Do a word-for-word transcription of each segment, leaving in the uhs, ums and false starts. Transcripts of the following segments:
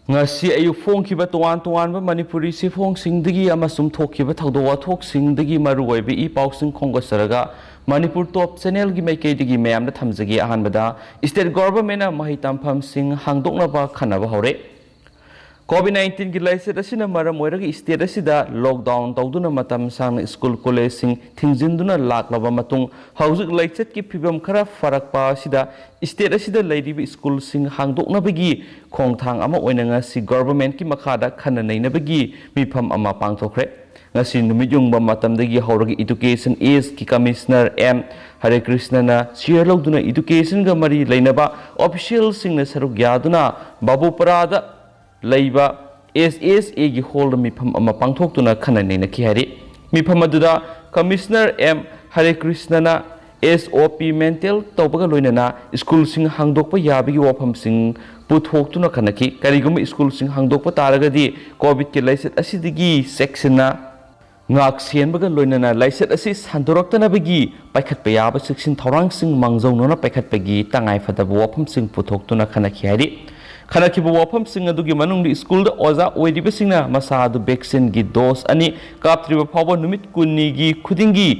ꯉꯁꯤ ꯑꯌꯨꯛ ꯐꯣꯡꯈꯤꯕ ꯇꯣꯉꯥꯟ ꯇꯣꯉꯥꯟꯕ ꯃꯅꯤꯄꯨꯔꯤ ꯆꯦꯐꯣꯡꯁꯤꯡꯗꯒꯤ ꯑꯃꯁꯨꯡ ꯊꯣꯛꯈꯤꯕ ꯊꯧꯗꯣꯛ ꯋꯥꯊꯣꯛꯁꯤꯡꯗꯒꯤ ꯃꯔꯨꯑꯣꯏꯕ ꯏ ꯄꯥꯎꯁꯤꯡ ꯈꯣꯝꯒꯠꯆꯔꯒ, ꯃꯅꯤꯄꯨꯔ ꯇꯣꯞ ꯆꯦꯅꯦꯜꯒꯤ ꯃꯥꯏꯀꯩꯗꯒꯤ ꯃꯌꯥꯝꯗ ꯊꯝꯖꯒꯦ꯫ ꯑꯍꯥꯟꯕꯗ, ꯁ꯭ꯇꯦꯠ ꯒꯣꯚꯔꯟꯃꯦꯟꯠꯅ ꯃꯍꯩ ꯇꯝꯐꯝꯁꯤꯡ ꯍꯥꯡꯗꯣꯛꯅꯕ ꯈꯟꯅꯕ ꯍꯧꯔꯦ꯫ ꯀꯣꯚꯤꯗ ꯅꯥꯏꯟꯇꯤꯟꯒꯤ ꯂꯥꯏꯆꯠ ꯑꯁꯤꯅ ꯃꯔꯝ ꯑꯣꯏꯔꯒ ꯁ꯭ꯇꯦꯠ ꯑꯁꯤꯗ ꯂꯣꯛꯗꯥꯎꯟ ꯇꯧꯗꯨꯅ ꯃꯇꯝ ꯁꯥꯡꯅ ꯁ꯭ꯀꯨꯜ ꯀꯣꯂꯦꯖꯁꯤꯡ ꯊꯤꯡꯖꯤꯟꯗꯨꯅ ꯂꯥꯛꯂꯕ ꯃꯇꯨꯡ, ꯍꯧꯖꯤꯛ ꯂꯥꯏꯆꯠꯀꯤ ꯐꯤꯕꯝ ꯈꯔ ꯐꯔꯛꯄ ꯑꯁꯤꯗ ꯁ꯭ꯇꯦꯠ ꯑꯁꯤꯗ ꯂꯩꯔꯤꯕ ꯁ꯭ꯀꯨꯜꯁꯤꯡ ꯍꯥꯡꯗꯣꯛꯅꯕꯒꯤ ꯈꯣꯡꯊꯥꯡ ꯑꯃ ꯑꯣꯏꯅ ꯉꯁꯤ ꯒꯣꯚꯔꯟꯃꯦꯟꯠꯀꯤ ꯃꯈꯥꯗ ꯈꯟꯅ ꯅꯩꯅꯕꯒꯤ ꯃꯤꯐꯝ ꯑꯃ ꯄꯥꯡꯊꯣꯛꯈ꯭ꯔꯦ꯫ ꯉꯁꯤ ꯅꯨꯃꯤꯠ ꯌꯨꯡꯕ ꯃꯇꯝꯗꯒꯤ ꯍꯧꯔꯒ ꯏꯗꯨꯀꯦꯁꯟ ꯏꯁꯀꯤ ꯀꯃꯤꯁꯅꯔ ꯑꯦꯝ ꯍꯔꯦꯀ꯭ꯔꯤꯁꯅꯅ ꯆꯤꯌꯔ ꯂꯧꯗꯨꯅ ꯏꯗꯨꯀꯦꯁꯟꯒ ꯃꯔꯤ ꯂꯩꯅꯕ ꯑꯣꯐꯤꯁꯤꯌꯦꯜꯁꯤꯡꯅ ꯁꯔꯨꯛ ꯌꯥꯗꯨꯅ ꯕꯥꯕꯨꯄꯔꯥꯗ ꯂꯩꯕ ꯑꯦꯁ ꯑꯦꯁ ꯑꯦꯒꯤ ꯍꯣꯜꯗ ꯃꯤꯐꯝ ꯑꯃ ꯄꯥꯡꯊꯣꯛꯇꯨꯅ ꯈꯟꯅ ꯅꯩꯅꯈꯤ ꯍꯥꯏꯔꯤ꯫ ꯃꯤꯐꯝ ꯑꯗꯨꯗ ꯀꯃꯤꯁꯅꯔ ꯑꯦꯝ ꯍꯔꯦꯀ꯭ꯔꯤꯁꯅꯅ ꯑꯦꯁ ꯑꯣ ꯄꯤ ꯃꯦꯟꯇꯦꯟ ꯇꯧꯕꯒ ꯂꯣꯏꯅꯅ ꯁ꯭ꯀꯨꯜꯁꯤꯡ ꯍꯥꯡꯗꯣꯛꯄ ꯌꯥꯕꯒꯤ ꯋꯥꯐꯝꯁꯤꯡ ꯄꯨꯊꯣꯛꯇꯨꯅ ꯈꯟꯅꯈꯤ꯫ ꯀꯔꯤꯒꯨꯝꯕ ꯁ꯭ꯀꯨꯜꯁꯤꯡ ꯍꯥꯡꯗꯣꯛꯄ ꯇꯥꯔꯒꯗꯤ ꯀꯣꯚꯤꯗꯀꯤ ꯂꯥꯏꯆꯠ ꯑꯁꯤꯗꯒꯤ ꯆꯦꯛꯁꯤꯟꯅ ꯉꯥꯛ ꯁꯦꯟꯕꯒ ꯂꯣꯏꯅꯅ ꯂꯥꯏꯆꯠ ꯑꯁꯤ ꯁꯟꯗꯣꯔꯛꯇꯅꯕꯒꯤ ꯄꯥꯏꯈꯠꯄ ꯌꯥꯕ ꯆꯦꯛꯁꯤꯟ ꯊꯧꯔꯥꯡꯁꯤꯡ ꯃꯥꯡꯖꯧꯅꯅ ꯄꯥꯏꯈꯠꯄꯒꯤ ꯇꯉꯥꯏꯐꯗꯕ ꯋꯥꯐꯝꯁꯤꯡ ꯄꯨꯊꯣꯛꯇꯨꯅ ꯈꯟꯅꯈꯤ ꯍꯥꯏꯔꯤ꯫ ꯈꯟꯅꯈꯤꯕ ꯋꯥꯐꯝꯁꯤꯡ ꯑꯗꯨꯒꯤ ꯃꯅꯨꯡꯗ ꯁ꯭ꯀꯨꯜꯗ ꯑꯣꯖꯥ ꯑꯣꯏꯔꯤꯕꯁꯤꯡꯅ ꯃꯁꯥ ꯑꯗꯨ ꯚꯦꯛꯁꯤꯟꯒꯤ ꯗꯣꯁ ꯑꯅꯤ ꯀꯥꯞꯇ꯭ꯔꯤꯕ ꯐꯥꯎꯕ ꯅꯨꯃꯤꯠ ꯀꯨꯟꯅꯤꯒꯤ ꯈꯨꯗꯤꯡꯒꯤ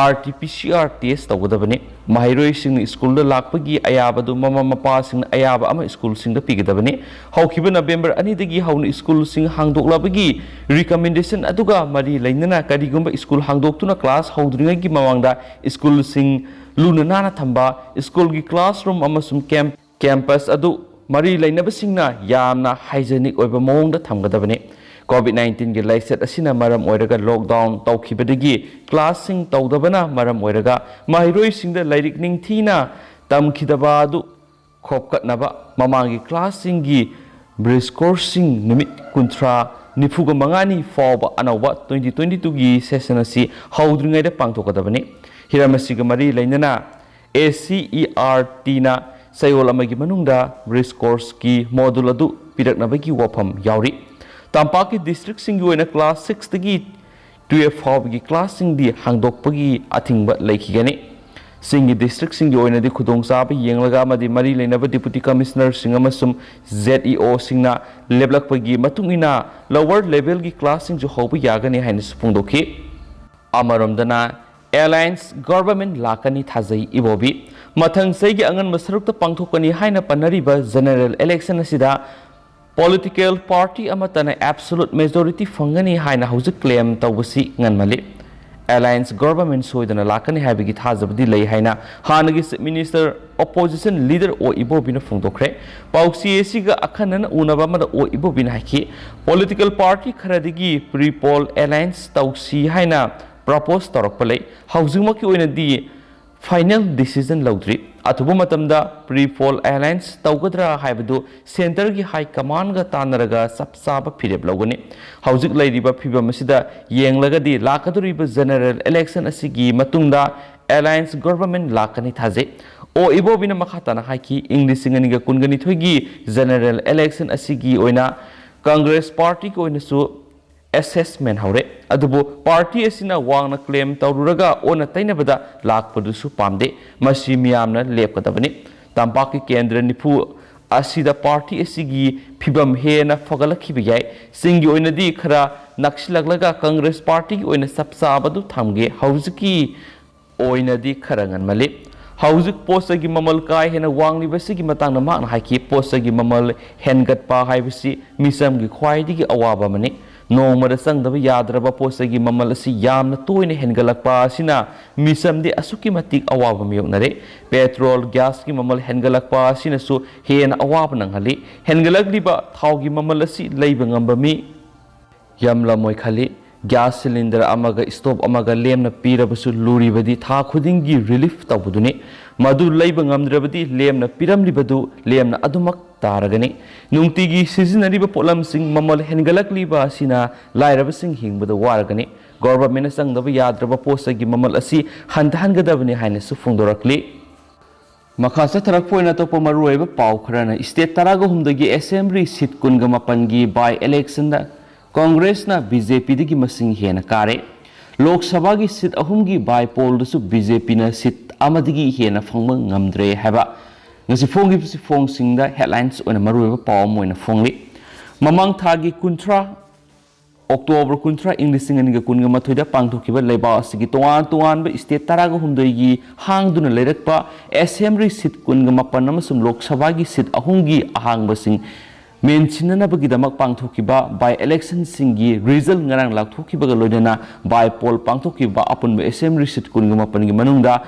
R T P C R test ꯇꯧꯒꯗꯕꯅꯤ꯫ ꯃꯍꯩꯔꯣꯏꯁꯤꯡꯅ ꯁ꯭ꯀꯨꯜꯗ ꯂꯥꯛꯄꯒꯤ ꯑꯌꯥꯕꯗꯨ ꯃꯃꯥ ꯃꯄꯥꯁꯤꯡꯅ ꯑꯌꯥꯕ ꯑꯃ ꯁ꯭ꯀꯨꯜꯁꯤꯡꯗ ꯄꯤꯒꯗꯕꯅꯤ꯫ ꯍꯧꯈꯤꯕ ꯅꯕꯦꯝꯕꯔ ꯑꯅꯤꯗꯒꯤ ꯍꯧꯅ ꯁ꯭ꯀꯨꯜꯁꯤꯡ ꯍꯥꯡꯗꯣꯛꯂꯕꯒꯤ ꯔꯤꯀꯃꯦꯟꯗꯦꯁꯟ ꯑꯗꯨꯒ ꯃꯔꯤ ꯂꯩꯅꯅ ꯀꯔꯤꯒꯨꯝꯕ ꯁ꯭ꯀꯨꯜ ꯍꯥꯡꯗꯣꯛꯇꯨꯅ ꯀ꯭ꯂꯥꯁ ꯍꯧꯗ꯭ꯔꯤꯉꯩꯒꯤ ꯃꯃꯥꯡꯗ ꯁ꯭ꯀꯨꯜꯁꯤꯡ ꯂꯨꯅ ꯅꯥꯟꯅ ꯊꯝꯕ, ꯁ꯭ꯀꯨꯜꯒꯤ ꯀ꯭ꯂꯥꯁꯔꯨꯝ ꯑꯃꯁꯨꯡ ꯀꯦꯝ-, ꯀꯦꯝꯄꯁ ꯑꯗꯨ ꯃꯔꯤ ꯂꯩꯅꯕꯁꯤꯡꯅ ꯌꯥꯝꯅ ꯍꯥꯏꯖꯤꯅꯤꯛ ꯑꯣꯏꯕ ꯃꯑꯣꯡꯗ ꯊꯝꯒꯗꯕꯅꯤ꯫ ꯀꯣꯚꯤꯗ ꯅꯥꯏꯟꯇꯤꯟꯒꯤ ꯂꯥꯏꯆꯠ ꯑꯁꯤꯅ ꯃꯔꯝ ꯑꯣꯏꯔꯒ ꯂꯣꯛꯗꯥꯎꯟ ꯇꯧꯈꯤꯕꯗꯒꯤ ꯀ꯭ꯂꯥꯁꯁꯤꯡ ꯇꯧꯗꯕꯅ ꯃꯔꯝ ꯑꯣꯏꯔꯒ ꯃꯍꯩꯔꯣꯏꯁꯤꯡꯗ ꯂꯥꯏꯔꯤꯛ ꯅꯤꯡꯊꯤꯅ ꯇꯝꯈꯤꯗꯕ ꯑꯗꯨ ꯈꯣꯞꯀꯠꯅꯕ ꯃꯃꯥꯡꯒꯤ ꯀ꯭ꯂꯥꯁꯁꯤꯡꯒꯤ ꯕ꯭ꯔꯤꯖ ꯀꯣꯔꯁꯁꯤꯡ ꯅꯨꯃꯤꯠ ꯀꯨꯟꯊ꯭ꯔꯥ, ꯅꯤꯐꯨꯒ ꯃꯉꯥꯅꯤ ꯐꯥꯎꯕ ꯑꯅꯧꯕ ꯇ꯭ꯋꯦꯟꯇꯤ ꯇ꯭ꯋꯦꯟꯇꯤ ꯇꯨꯒꯤ ꯁꯦꯁꯟ ꯑꯁꯤ ꯍꯧꯗ꯭ꯔꯤꯉꯩꯗ ꯄꯥꯡꯊꯣꯛꯀꯗꯕꯅꯤ꯫ ꯍꯤꯔꯝ ꯑꯁꯤꯒ ꯃꯔꯤ ꯂꯩꯅꯅ ꯑꯦ ꯁꯤ ꯏ ꯑꯥꯔ ꯇꯤꯅ ꯆꯌꯣꯜ ꯑꯃꯒꯤ ꯃꯅꯨꯡꯗ ꯕ꯭ꯔꯤꯖ ꯀꯣꯔꯁꯀꯤ ꯃꯣꯗꯨꯜ ꯑꯗꯨ ꯄꯤꯔꯛꯅꯕꯒꯤ ꯋꯥꯐꯝ ꯌꯥꯎꯔꯤ꯫ ꯇꯝꯄꯥꯛꯀꯤ ꯗꯤꯁꯇ꯭ꯔꯤꯛꯁꯤꯡꯒꯤ ꯑꯣꯏꯅ ꯀ꯭ꯂꯥꯁ ꯁꯤꯛꯁꯇꯒꯤ ꯇꯨꯌꯦꯜꯐ ꯐꯥꯎꯕꯒꯤ ꯀ꯭ꯂꯥꯁꯁꯤꯡꯗꯤ ꯍꯥꯡꯗꯣꯛꯄꯒꯤ ꯑꯊꯤꯡꯕ ꯂꯩꯈꯤꯒꯅꯤ꯫ ꯆꯤꯡꯒꯤ ꯗꯤꯁꯇ꯭ꯔꯤꯛꯁꯤꯡꯒꯤ ꯑꯣꯏꯅꯗꯤ ꯈꯨꯗꯣꯡꯆꯥꯕ ꯌꯦꯡꯂꯒ ꯑꯃꯗꯤ ꯃꯔꯤ ꯂꯩꯅꯕ ꯗꯤꯄꯨꯇꯤ ꯀꯃꯤꯁꯅꯔꯁꯤꯡ ꯑꯃꯁꯨꯡ ꯖꯦꯠ ꯏ ꯑꯣꯁꯤꯡꯅ ꯂꯦꯞꯂꯛꯄꯒꯤ ꯃꯇꯨꯡ ꯏꯟꯅ ꯂꯣꯋꯔ ꯂꯦꯚꯦꯜꯒꯤ ꯀ꯭ꯂꯥꯁꯁꯤꯡꯁꯨ ꯍꯧꯕ ꯌꯥꯒꯅꯤ ꯍꯥꯏꯅꯁꯨ ꯐꯣꯡꯗꯣꯛꯈꯤ꯫ ꯑꯃꯔꯣꯝꯗꯅ ꯑꯦꯂꯥꯌꯟꯁ ꯒꯣꯚꯔꯟꯃꯦꯟꯠ ꯂꯥꯛꯀꯅꯤ ꯊꯥꯖꯩ ꯏꯕꯣꯕꯤ꯫ ꯃꯊꯪ ꯆꯍꯤꯒꯤ ꯑꯉꯟꯕ ꯁꯔꯨꯛꯇ ꯄꯥꯡꯊꯣꯛꯀꯅꯤ ꯍꯥꯏꯅ ꯄꯟꯅꯔꯤꯕ ꯖꯦꯅꯔꯦꯜ ꯏꯂꯦꯛꯁꯟ ꯑꯁꯤꯗ ꯄꯣꯂꯤꯇꯤꯀꯦꯜ ꯄꯥꯔꯇꯤ ꯑꯃꯠꯇꯅ ꯑꯦꯕꯁꯣꯂꯨꯠ ꯃꯦꯖꯣꯔꯤꯇꯤ ꯐꯪꯒꯅꯤ ꯍꯥꯏꯅ ꯍꯧꯖꯤꯛ ꯀ꯭ꯂꯦꯝ ꯇꯧꯕꯁꯤ ꯉꯟꯃꯜꯂꯤ꯫ ꯑꯦꯂꯥꯌꯟꯁ ꯒꯣꯚꯔꯟꯃꯦꯟꯠ ꯁꯣꯏꯗꯅ ꯂꯥꯛꯀꯅꯤ ꯍꯥꯏꯕꯒꯤ ꯊꯥꯖꯕꯗꯤ ꯂꯩ ꯍꯥꯏꯅ ꯍꯥꯟꯅꯒꯤ ꯆꯤꯐ ꯃꯤꯅꯤꯁꯇꯔ ꯑꯣꯄꯣꯖꯤꯁꯟ ꯂꯤꯗꯔ ꯑꯣ ꯏꯕꯣꯕꯤꯅ ꯐꯣꯡꯗꯣꯛꯈ꯭ꯔꯦ꯫ ꯄꯥꯎꯆꯦ ꯑꯁꯤꯒ ꯑꯈꯟꯅꯅ ꯎꯅꯕ ꯑꯃꯗ ꯑꯣ ꯏꯕꯣꯕꯤꯅ ꯍꯥꯏꯈꯤ, ꯄꯣꯂꯤꯇꯤꯀꯦꯜ ꯄꯥꯔꯇꯤ ꯈꯔꯗꯒꯤ ꯄ꯭ꯔꯤ ꯄꯣꯜ ꯑꯦꯂꯥꯌꯟꯁ ꯇꯧꯁꯤ ꯍꯥꯏꯅ ꯄ꯭ꯔꯄꯣꯖ ꯇꯧꯔꯛꯄ ꯂꯩ꯫ ꯍꯧꯖꯤꯛꯃꯛꯀꯤ ꯑꯣꯏꯅꯗꯤ ꯐꯥꯏꯅꯦꯜ ꯗꯤꯁꯤꯖꯟ ꯂꯧꯗ꯭ꯔꯤ꯫ ꯑꯊꯨꯕ ꯃꯇꯝꯗ ꯄ꯭ꯔꯤ ꯄꯣꯜ ꯑꯦꯂꯥꯌꯟꯁ ꯇꯧꯒꯗ꯭ꯔꯥ ꯍꯥꯏꯕꯗꯨ ꯁꯦꯟꯇꯔꯒꯤ ꯍꯥꯏ ꯀꯃꯥꯟꯒ ꯇꯥꯟꯅꯔꯒ ꯆꯞ ꯆꯥꯕ ꯐꯤꯔꯦꯞ ꯂꯧꯒꯅꯤ꯫ ꯍꯧꯖꯤꯛ ꯂꯩꯔꯤꯕ ꯐꯤꯕꯝ ꯑꯁꯤꯗ ꯌꯦꯡꯂꯒꯗꯤ ꯂꯥꯛꯀꯗꯧꯔꯤꯕ ꯖꯦꯅꯔꯦꯜ ꯏꯂꯦꯛꯁꯟ ꯑꯁꯤꯒꯤ ꯃꯇꯨꯡꯗ ꯑꯦꯂꯥꯌꯟꯁ ꯒꯣꯚꯔꯟꯃꯦꯟꯠ ꯂꯥꯛꯀꯅꯤ ꯊꯥꯖꯩ꯫ ꯑꯣ ꯏꯕꯣꯕꯤꯅ ꯃꯈꯥ ꯇꯥꯅ ꯍꯥꯏꯈꯤ, ꯏꯪ ꯂꯤꯁꯤꯡ ꯑꯅꯤꯒ ꯀꯨꯟꯒ ꯅꯤꯊꯣꯏꯒꯤ ꯖꯦꯅꯔꯦꯜ ꯏꯂꯦꯛꯁꯟ ꯑꯁꯤꯒꯤ ꯑꯣꯏꯅ ꯀꯪꯒ꯭ꯔꯦꯁ ꯄꯥꯔꯇꯤꯒꯤ ꯑꯣꯏꯅꯁꯨ ꯑꯦꯁꯦꯁꯃꯦꯟ ꯍꯧꯔꯦ꯫ ꯑꯗꯨꯕꯨ ꯄꯥꯔꯇꯤ ꯑꯁꯤꯅ ꯋꯥꯡꯅ ꯀ꯭ꯂꯦꯝ ꯇꯧꯔꯨꯔꯒ ꯑꯣꯟꯅ ꯇꯩꯅꯕꯗ ꯂꯥꯛꯄꯗꯨꯁꯨ ꯄꯥꯝꯗꯦ꯫ ꯃꯁꯤ ꯃꯤꯌꯥꯝꯅ ꯂꯦꯞꯀꯗꯕꯅꯤ꯫ ꯇꯝꯄꯥꯛꯀꯤ ꯀꯦꯟꯗ꯭ꯔ ꯅꯤꯐꯨ ꯑꯁꯤꯗ ꯄꯥꯔꯇꯤ ꯑꯁꯤꯒꯤ ꯐꯤꯕꯝ ꯍꯦꯟꯅ ꯐꯒꯠꯂꯛꯈꯤꯕ ꯌꯥꯏ꯫ ꯆꯤꯡꯒꯤ ꯑꯣꯏꯅꯗꯤ ꯈꯔ ꯅꯛꯁꯤꯜꯂꯛꯂꯒ ꯀꯪꯒ꯭ꯔꯦꯁ ꯄꯥꯔꯇꯤꯒꯤ ꯑꯣꯏꯅ ꯆꯞ ꯆꯥꯕꯗꯨ ꯊꯝꯒꯦ꯫ ꯍꯧꯖꯤꯛꯀꯤ ꯑꯣꯏꯅꯗꯤ ꯈꯔ ꯉꯟꯃꯜꯂꯤ꯫ ꯍꯧꯖꯤꯛ ꯄꯣꯠ ꯆꯩꯒꯤ ꯃꯃꯜ ꯀꯥ ꯍꯦꯟꯅ ꯋꯥꯡꯂꯤꯕꯁꯤꯒꯤ ꯃꯇꯥꯡꯗ ꯃꯍꯥꯛꯅ ꯍꯥꯏꯈꯤ, ꯄꯣꯠ ꯆꯩꯒꯤ ꯃꯃꯜ ꯍꯦꯟꯒꯠꯄ ꯍꯥꯏꯕꯁꯤ ꯃꯤꯆꯝꯒꯤ ꯈ꯭ꯋꯥꯏꯗꯒꯤ ꯑꯋꯥꯕ ꯑꯃꯅꯤ꯫ ꯅꯣꯡꯃꯗ ꯆꯪꯗꯕ ꯌꯥꯗ꯭ꯔꯕ ꯄꯣꯠ ꯆꯩꯒꯤ ꯃꯃꯜ ꯑꯁꯤ ꯌꯥꯝꯅ ꯇꯣꯏꯅ ꯍꯦꯟꯒꯠꯂꯛꯄ ꯑꯁꯤꯅ ꯃꯤꯆꯝꯗꯤ ꯑꯁꯨꯛꯀꯤ ꯃꯇꯤꯛ ꯑꯋꯥꯕ ꯃꯥꯌꯣꯛꯅꯔꯦ꯫ ꯄꯦꯇ꯭ꯔꯣꯜ, ꯒ꯭ꯌꯥꯁꯀꯤ ꯃꯃꯜ ꯍꯦꯟꯒꯠꯂꯛꯄ ꯑꯁꯤꯅꯁꯨ ꯍꯦꯟꯅ ꯑꯋꯥꯕ ꯅꯪꯍꯜꯂꯤ꯫ ꯍꯦꯟꯒꯠꯂꯛꯂꯤꯕ ꯊꯥꯎꯒꯤ ꯃꯃꯜ ꯑꯁꯤ ꯂꯩꯕ ꯉꯝꯕ ꯃꯤ ꯌꯥꯝꯂꯝꯃꯣꯏ ꯈꯜꯂꯤ꯫ ꯒ꯭ꯌꯥꯁ ꯁꯤꯂꯤꯟꯗꯔ ꯑꯃꯒ ꯁ꯭ꯇꯣꯞ ꯑꯃꯒ ꯂꯦꯝꯅ ꯄꯤꯔꯕꯁꯨ ꯂꯨꯔꯤꯕꯗꯤ ꯊꯥ ꯈꯨꯗꯤꯡꯒꯤ ꯔꯤꯂꯤꯐ ꯇꯧꯕꯗꯨꯅꯤ꯫ ꯃꯗꯨ ꯂꯩꯕ ꯉꯝꯗ꯭ꯔꯕꯗꯤ ꯂꯦꯝꯅ ꯄꯤꯔꯝꯂꯤꯕꯗꯨ ꯂꯦꯝꯅ ꯑꯗꯨꯃꯛ ꯇꯥꯔꯒꯅꯤ꯫ ꯅꯨꯡꯇꯤꯒꯤ ꯁꯤꯖꯤꯟꯅꯔꯤꯕ ꯄꯣꯠꯂꯝꯁꯤꯡ ꯃꯃꯜ ꯍꯦꯟꯒꯠꯂꯛꯂꯤꯕ ꯑꯁꯤꯅ ꯂꯥꯏꯔꯕꯁꯤꯡ ꯍꯤꯡꯕꯗ ꯋꯥꯔꯒꯅꯤ꯫ ꯒꯣꯚꯔꯟꯃꯦꯟꯠꯅ ꯆꯪꯗꯕ ꯌꯥꯗ꯭ꯔꯕ ꯄꯣꯠ ꯆꯩꯒꯤ ꯃꯃꯜ ꯑꯁꯤ ꯍꯟꯊꯍꯟꯒꯗꯕꯅꯤ ꯍꯥꯏꯅꯁꯨ ꯐꯣꯡꯗꯣꯔꯛꯂꯤ꯫ ꯃꯈꯥ ꯆꯠꯊꯔꯛꯄ ꯑꯣꯏꯅ ꯑꯇꯣꯞꯄ ꯃꯔꯨꯑꯣꯏꯕ ꯄꯥꯎ ꯈꯔꯅ, ꯁ꯭ꯇꯦꯠ ꯇꯔꯥꯒ ꯍꯨꯝꯗꯣꯏꯒꯤ ꯑꯦꯁꯦꯝꯕ꯭ꯂꯤ ꯁꯤꯠ ꯀꯨꯟꯒ ꯃꯥꯄꯟꯒꯤ ꯕꯥꯏ ꯏꯂꯦꯛꯁꯟꯗ ꯀꯣꯡꯒ꯭ꯔꯦꯁꯅ ꯕꯤ ꯖꯦ ꯄꯤꯗꯒꯤ ꯃꯁꯤꯡ ꯍꯦꯟꯅ ꯀꯥꯔꯦ꯫ ꯂꯣꯛ ꯁꯚꯥꯒꯤ ꯁꯤꯠ ꯑꯍꯨꯝꯒꯤ ꯕꯥꯏ ꯄꯣꯜꯗꯁꯨ ꯕꯤ ꯖꯦ ꯄꯤꯅ ꯁꯤꯠ ꯑꯃꯗꯒꯤ ꯍꯦꯟꯅ ꯐꯪꯕ ꯉꯝꯗ꯭ꯔꯦ ꯍꯥꯏꯕ ꯉꯁꯤ ꯐꯣꯡꯈꯤꯕꯁꯤ ꯐꯣꯡꯁꯤꯡꯗ headlines ꯑꯣꯏꯅ ꯃꯔꯨꯑꯣꯏꯕ ꯄꯥꯎ ꯑꯃ ꯑꯣꯏꯅ ꯐꯣꯡꯂꯤ꯫ ꯃꯃꯥꯡ ꯊꯥꯒꯤ ꯀꯨꯟꯊ꯭ꯔꯥ, ꯑꯣꯛꯇꯣꯕꯔ ꯀꯨꯟꯊ꯭ꯔꯥ, ꯏꯪ ꯂꯤꯁꯤꯡ ꯑꯅꯤꯒ ꯀꯨꯟꯒ ꯃꯥꯊꯣꯏꯗ ꯄꯥꯡꯊꯣꯛꯈꯤꯕ ꯂꯩꯕꯥꯛ ꯑꯁꯤꯒꯤ ꯇꯣꯉꯥꯟ ꯇꯣꯉꯥꯟꯕ state ꯇꯔꯥꯒ ꯍꯨꯝꯗꯣꯏꯒꯤ ꯍꯥꯡꯗꯨꯅ ꯂꯩꯔꯛꯄ assembly seat ꯀꯨꯟꯒ ꯃꯥꯄꯟ ꯑꯃꯁꯨꯡ ꯂꯣꯛ ꯁꯚꯥꯒꯤ seat ꯑꯍꯨꯝꯒꯤ ꯑꯍꯥꯡꯕꯁꯤꯡ ꯃꯦꯟꯁꯤꯟꯅꯅꯕꯒꯤꯗꯃꯛ ꯄꯥꯡꯊꯣꯛꯈꯤꯕ by electionꯁꯤꯡꯒꯤ result ꯉꯔꯥꯡ ꯂꯥꯎꯊꯣꯛꯈꯤꯕꯒ ꯂꯣꯏꯅꯅ by poll ꯄꯥꯡꯊꯣꯛꯈꯤꯕ ꯑꯄꯨꯟꯕ assembly seat ꯀꯨꯟꯒ ꯃꯥꯄꯟꯒꯤ ꯃꯅꯨꯡꯗ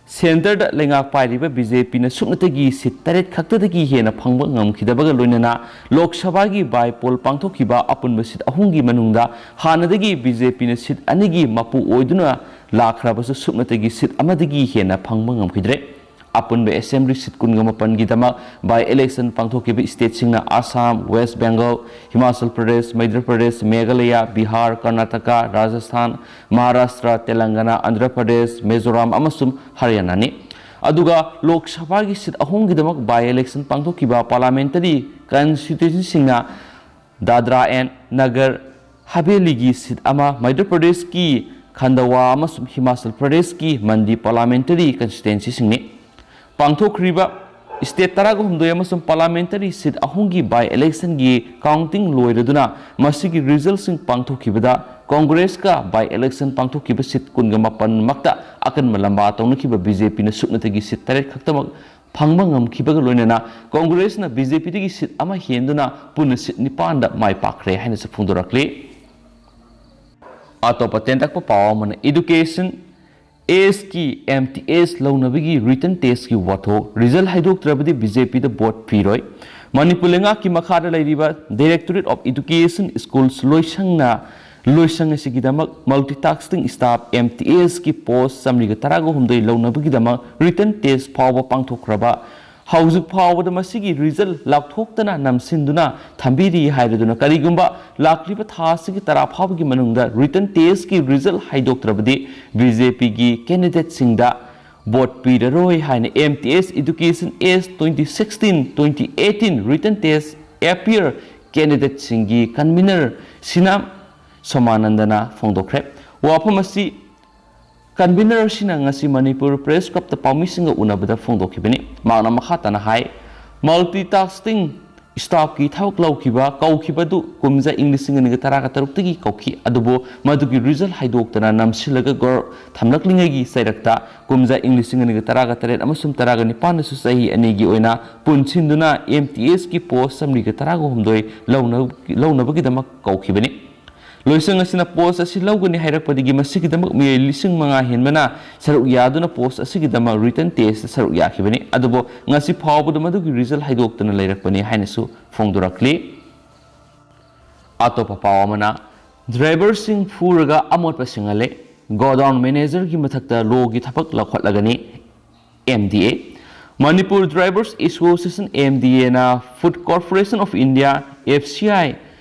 centreꯗ ꯂꯩꯉꯥꯛ ꯄꯥꯏꯔꯤꯕ BJPꯅ ꯁꯨꯞꯅꯇꯒꯤ seat ꯇꯔꯦꯠ ꯈꯛꯇꯗꯒꯤ ꯍꯦꯟꯅ ꯐꯪꯕ ꯉꯝꯈꯤꯗꯕꯒ ꯂꯣꯏꯅꯅ ꯂꯣꯛ ꯁꯚꯥꯒꯤ by poll ꯄꯥꯡꯊꯣꯛꯈꯤꯕ ꯑꯄꯨꯟꯕ seat ꯑꯍꯨꯝꯒꯤ ꯃꯅꯨꯡꯗ ꯍꯥꯟꯅꯗꯒꯤ BJPꯅ seat ꯑꯅꯤꯒꯤ ꯃꯄꯨ ꯑꯣꯏꯗꯨꯅ ꯂꯥꯛꯈ꯭ꯔꯕꯁꯨ ꯁꯨꯞꯅꯇꯒꯤ seat ꯑꯃꯗꯒꯤ ꯍꯦꯟꯅ ꯐꯪꯕ ꯉꯝꯈꯤꯗ꯭ꯔꯦ꯫ ꯑꯄꯨꯟꯕ assembly seat ꯀꯨꯟꯒ ꯃꯥꯄꯟꯒꯤꯗꯃꯛ by election ꯄꯥꯡꯊꯣꯛꯈꯤꯕ stateꯁꯤꯡꯅ ꯑꯁꯥꯝ, ꯋꯦꯁ ꯕꯦꯡꯒꯜ, ꯍꯤꯃꯥꯆꯜ ꯄ꯭ꯔꯗꯦꯁ, ꯃꯩꯙ꯭ꯔ ꯄ꯭ꯔꯗꯦꯁ, ꯃꯦꯘꯥꯂꯌꯥ, ꯕꯤꯍꯥꯔ, ꯀꯔꯅꯥꯇꯀꯥ, ꯔꯥꯖꯁꯊꯥꯟ, ꯃꯍꯥꯔꯥꯁꯇ꯭ꯔ, ꯇꯦꯂꯪꯒꯅꯥ, ꯑꯟꯙ꯭ꯔ ꯄ꯭ꯔꯗꯦꯁ, ꯃꯤꯖꯣꯔꯥꯝ ꯑꯃꯁꯨꯡ ꯍꯔꯤꯌꯥꯅꯥꯅꯤ꯫ ꯑꯗꯨꯒ ꯂꯣꯛ ꯁꯚꯥꯒꯤ seat ꯑꯍꯨꯝꯒꯤꯗꯃꯛ by election ꯄꯥꯡꯊꯣꯛꯈꯤꯕ parliamentary constituencyꯁꯤꯡꯅ Dadra and Nagar ꯍꯕꯦꯂꯤꯒꯤ seat ꯑꯃ, ꯃꯩꯙ꯭ꯔ ꯄ꯭ꯔꯗꯦꯁꯀꯤ ꯈꯟꯗꯋꯥ ꯑꯃꯁꯨꯡ ꯍꯤꯃꯥꯆꯜ ꯄ꯭ꯔꯗꯦꯁꯀꯤ ꯃꯟꯗꯤ parliamentary constituencyꯁꯤꯡꯅꯤ꯫ ꯄꯥꯡꯊꯣꯛꯈ꯭ꯔꯤꯕ state ꯇꯔꯥꯒ ꯍꯨꯝꯗꯣꯏ ꯑꯃꯁꯨꯡ parliamentary seat ꯑꯍꯨꯝꯒꯤ by electionꯒꯤ counting ꯂꯣꯏꯔꯗꯨꯅ ꯃꯁꯤꯒꯤ resultꯁꯤꯡ ꯄꯥꯡꯊꯣꯛꯈꯤꯕꯗ ꯀꯣꯡꯒ꯭ꯔꯦꯁꯀ by election ꯄꯥꯡꯊꯣꯛꯈꯤꯕ seat ꯀꯨꯟꯒ ꯃꯥꯄꯟꯃꯛꯇ ꯑꯀꯟꯕ ꯂꯝꯕꯥ ꯇꯧꯅꯈꯤꯕ BJPꯅ ꯁꯨꯞꯅꯇꯒꯤ seat ꯇꯔꯦꯠ ꯈꯛꯇꯃꯛ ꯐꯪꯕ ꯉꯝꯈꯤꯕꯒ ꯂꯣꯏꯅꯅ ꯀꯣꯡꯒ꯭ꯔꯦꯁꯅ BJPꯗꯒꯤ seat ꯑꯃ ꯍꯦꯟꯗꯨꯅ ꯄꯨꯟꯅ seat ꯅꯤꯄꯥꯟꯗ ꯃꯥꯏ ꯄꯥꯛꯈ꯭ꯔꯦ ꯍꯥꯏꯅꯁꯨ ꯐꯣꯡꯗꯣꯔꯛꯂꯤ꯫ ꯑꯇꯣꯞꯄ ꯇꯦꯟꯇꯛꯄ ꯄꯥꯎ ꯑꯃꯅ education, ꯑꯦꯁꯀꯤ MTS ꯂꯧꯅꯕꯒꯤ written testꯀꯤ ꯋꯥꯊꯣꯛ, result ꯍꯥꯏꯗꯣꯛꯇ꯭ꯔꯕꯗꯤ BJPꯗ vote ꯄꯤꯔꯣꯏ꯫ ꯃꯅꯤꯄꯨꯔ ꯂꯩꯉꯥꯛꯀꯤ ꯃꯈꯥꯗ ꯂꯩꯔꯤꯕ Directorate of Education Schools ꯂꯣꯏꯁꯪꯅ ꯂꯣꯏꯁꯪ ꯑꯁꯤꯒꯤꯗꯃꯛ multitasking staff MTSꯀꯤ post ꯆꯥꯃꯔꯤꯒ ꯇꯔꯥꯒ ꯍꯨꯝꯗꯣꯏ ꯂꯧꯅꯕꯒꯤꯗꯃꯛ written test ꯐꯥꯎꯕ ꯄꯥꯡꯊꯣꯛꯈ꯭ꯔꯕ ꯍꯧꯖꯤꯛ ꯐꯥꯎꯕꯗ ꯃꯁꯤꯒꯤ result ꯂꯥꯎꯊꯣꯛꯇꯅ ꯅꯝꯁꯤꯟꯗꯨꯅ ꯊꯝꯕꯤꯔꯤ ꯍꯥꯏꯔꯗꯨꯅ, ꯀꯔꯤꯒꯨꯝꯕ ꯂꯥꯛꯂꯤꯕ ꯊꯥ ꯑꯁꯤꯒꯤ ꯇꯔꯥ ꯐꯥꯎꯕꯒꯤ ꯃꯅꯨꯡꯗ written testꯀꯤ result ꯍꯥꯏꯗꯣꯛꯇ꯭ꯔꯕꯗꯤ BJPꯒꯤ candidateꯁꯤꯡꯗ vote ꯄꯤꯔꯔꯣꯏ ꯍꯥꯏꯅ MTS Education S twenty sixteen twenty eighteen written test appear candidateꯁꯤꯡꯒꯤ convener ꯁꯤꯅꯥꯝ ꯁꯣꯃꯥꯅꯟꯗꯅ ꯐꯣꯡꯗꯣꯛꯈ꯭ꯔꯦ꯫ ꯋꯥꯐꯝ ꯑꯁꯤ ꯀꯟꯚꯤꯅꯔ ꯑꯁꯤꯅ ꯉꯁꯤ ꯃꯅꯤꯄꯨꯔ ꯄ꯭ꯔꯦꯁ ꯀ꯭ꯂꯕꯇ ꯄꯥꯎꯃꯤꯁꯤꯡꯒ ꯎꯅꯕꯗ ꯐꯣꯡꯗꯣꯛꯈꯤꯕꯅꯤ꯫ ꯃꯍꯥꯛꯅ ꯃꯈꯥ ꯇꯥꯅ ꯍꯥꯏ, ꯃꯜꯇꯤ ꯇꯥꯁ꯭ꯀꯤꯡ ꯁ꯭ꯇꯥꯐꯀꯤ ꯊꯕꯛ ꯂꯧꯈꯤꯕ, ꯀꯧꯈꯤꯕꯗꯨ ꯀꯨꯝꯖꯥ ꯏꯪ ꯂꯤꯁꯤꯡ ꯑꯅꯤꯒ ꯇꯔꯥꯒ ꯇꯔꯨꯛꯇꯒꯤ ꯀꯧꯈꯤ꯫ ꯑꯗꯨꯕꯨ ꯃꯗꯨꯒꯤ ꯔꯤꯖꯜ ꯍꯥꯏꯗꯣꯛꯇꯅ ꯅꯝꯁꯤꯜꯂꯒ ꯒꯣꯔ ꯊꯝꯂꯛꯂꯤꯉꯩꯒꯤ ꯆꯩꯔꯛꯇ ꯀꯨꯝꯖꯥ ꯏꯪ ꯂꯤꯁꯤꯡ ꯑꯅꯤꯒ ꯇꯔꯥꯒ ꯇꯔꯦꯠ ꯑꯃꯁꯨꯡ ꯇꯔꯥꯒ ꯅꯤꯄꯥꯟꯗꯁꯨ ꯆꯍꯤ ꯑꯅꯤꯒꯤ ꯑꯣꯏꯅ ꯄꯨꯟꯁꯤꯟꯗꯨꯅ ꯑꯦꯝ ꯇꯤ ꯑꯦꯁꯀꯤ ꯄꯣꯁ ꯆꯥꯃꯔꯤꯒ ꯇꯔꯥꯒ ꯍꯨꯝꯗꯣꯏ ꯂꯧꯅ-, ꯂꯧꯅꯕꯒꯤꯗꯃꯛ ꯀꯧꯈꯤꯕꯅꯤ꯫ ꯂꯣꯏꯁꯪ ꯑꯁꯤꯅ ꯄꯣꯁ ꯑꯁꯤ ꯂꯧꯒꯅꯤ ꯍꯥꯏꯔꯛꯄꯗꯒꯤ ꯃꯁꯤꯒꯤꯗꯃꯛ ꯃꯤꯑꯣꯏ ꯂꯤꯁꯤꯡ ꯃꯉꯥ ꯍꯦꯟꯕꯅ ꯁꯔꯨꯛ ꯌꯥꯗꯨꯅ ꯄꯣꯁ ꯑꯁꯤꯒꯤꯗꯃꯛ ꯔꯤꯇꯟ ꯇꯦꯁꯇ ꯁꯔꯨꯛ ꯌꯥꯈꯤꯕꯅꯤ꯫ ꯑꯗꯨꯕꯨ ꯉꯁꯤ ꯐꯥꯎꯕꯗ ꯃꯗꯨꯒꯤ ꯔꯤꯖꯜ ꯍꯥꯏꯗꯣꯛꯇꯅ ꯂꯩꯔꯛꯄꯅꯤ ꯍꯥꯏꯅꯁꯨ ꯐꯣꯡꯗꯣꯔꯛꯂꯤ꯫ ꯑꯇꯣꯞꯄ ꯄꯥꯎ ꯑꯃꯅ, ꯗ꯭ꯔꯥꯏꯚꯔꯁꯤꯡ ꯐꯨꯔꯒ ꯑꯃꯣꯠꯄ ꯁꯦꯡꯍꯜꯂꯦ, ꯒꯣꯗꯥꯎꯟ ꯃꯦꯅꯦꯖꯔꯒꯤ ꯃꯊꯛꯇ ꯂꯣꯒꯤ ꯊꯕꯛ ꯂꯧꯈꯠꯂꯒꯅꯤ꯫ M D A, Manipur drivers association, M D ꯑꯦꯅ Food Corporation of India, F C I,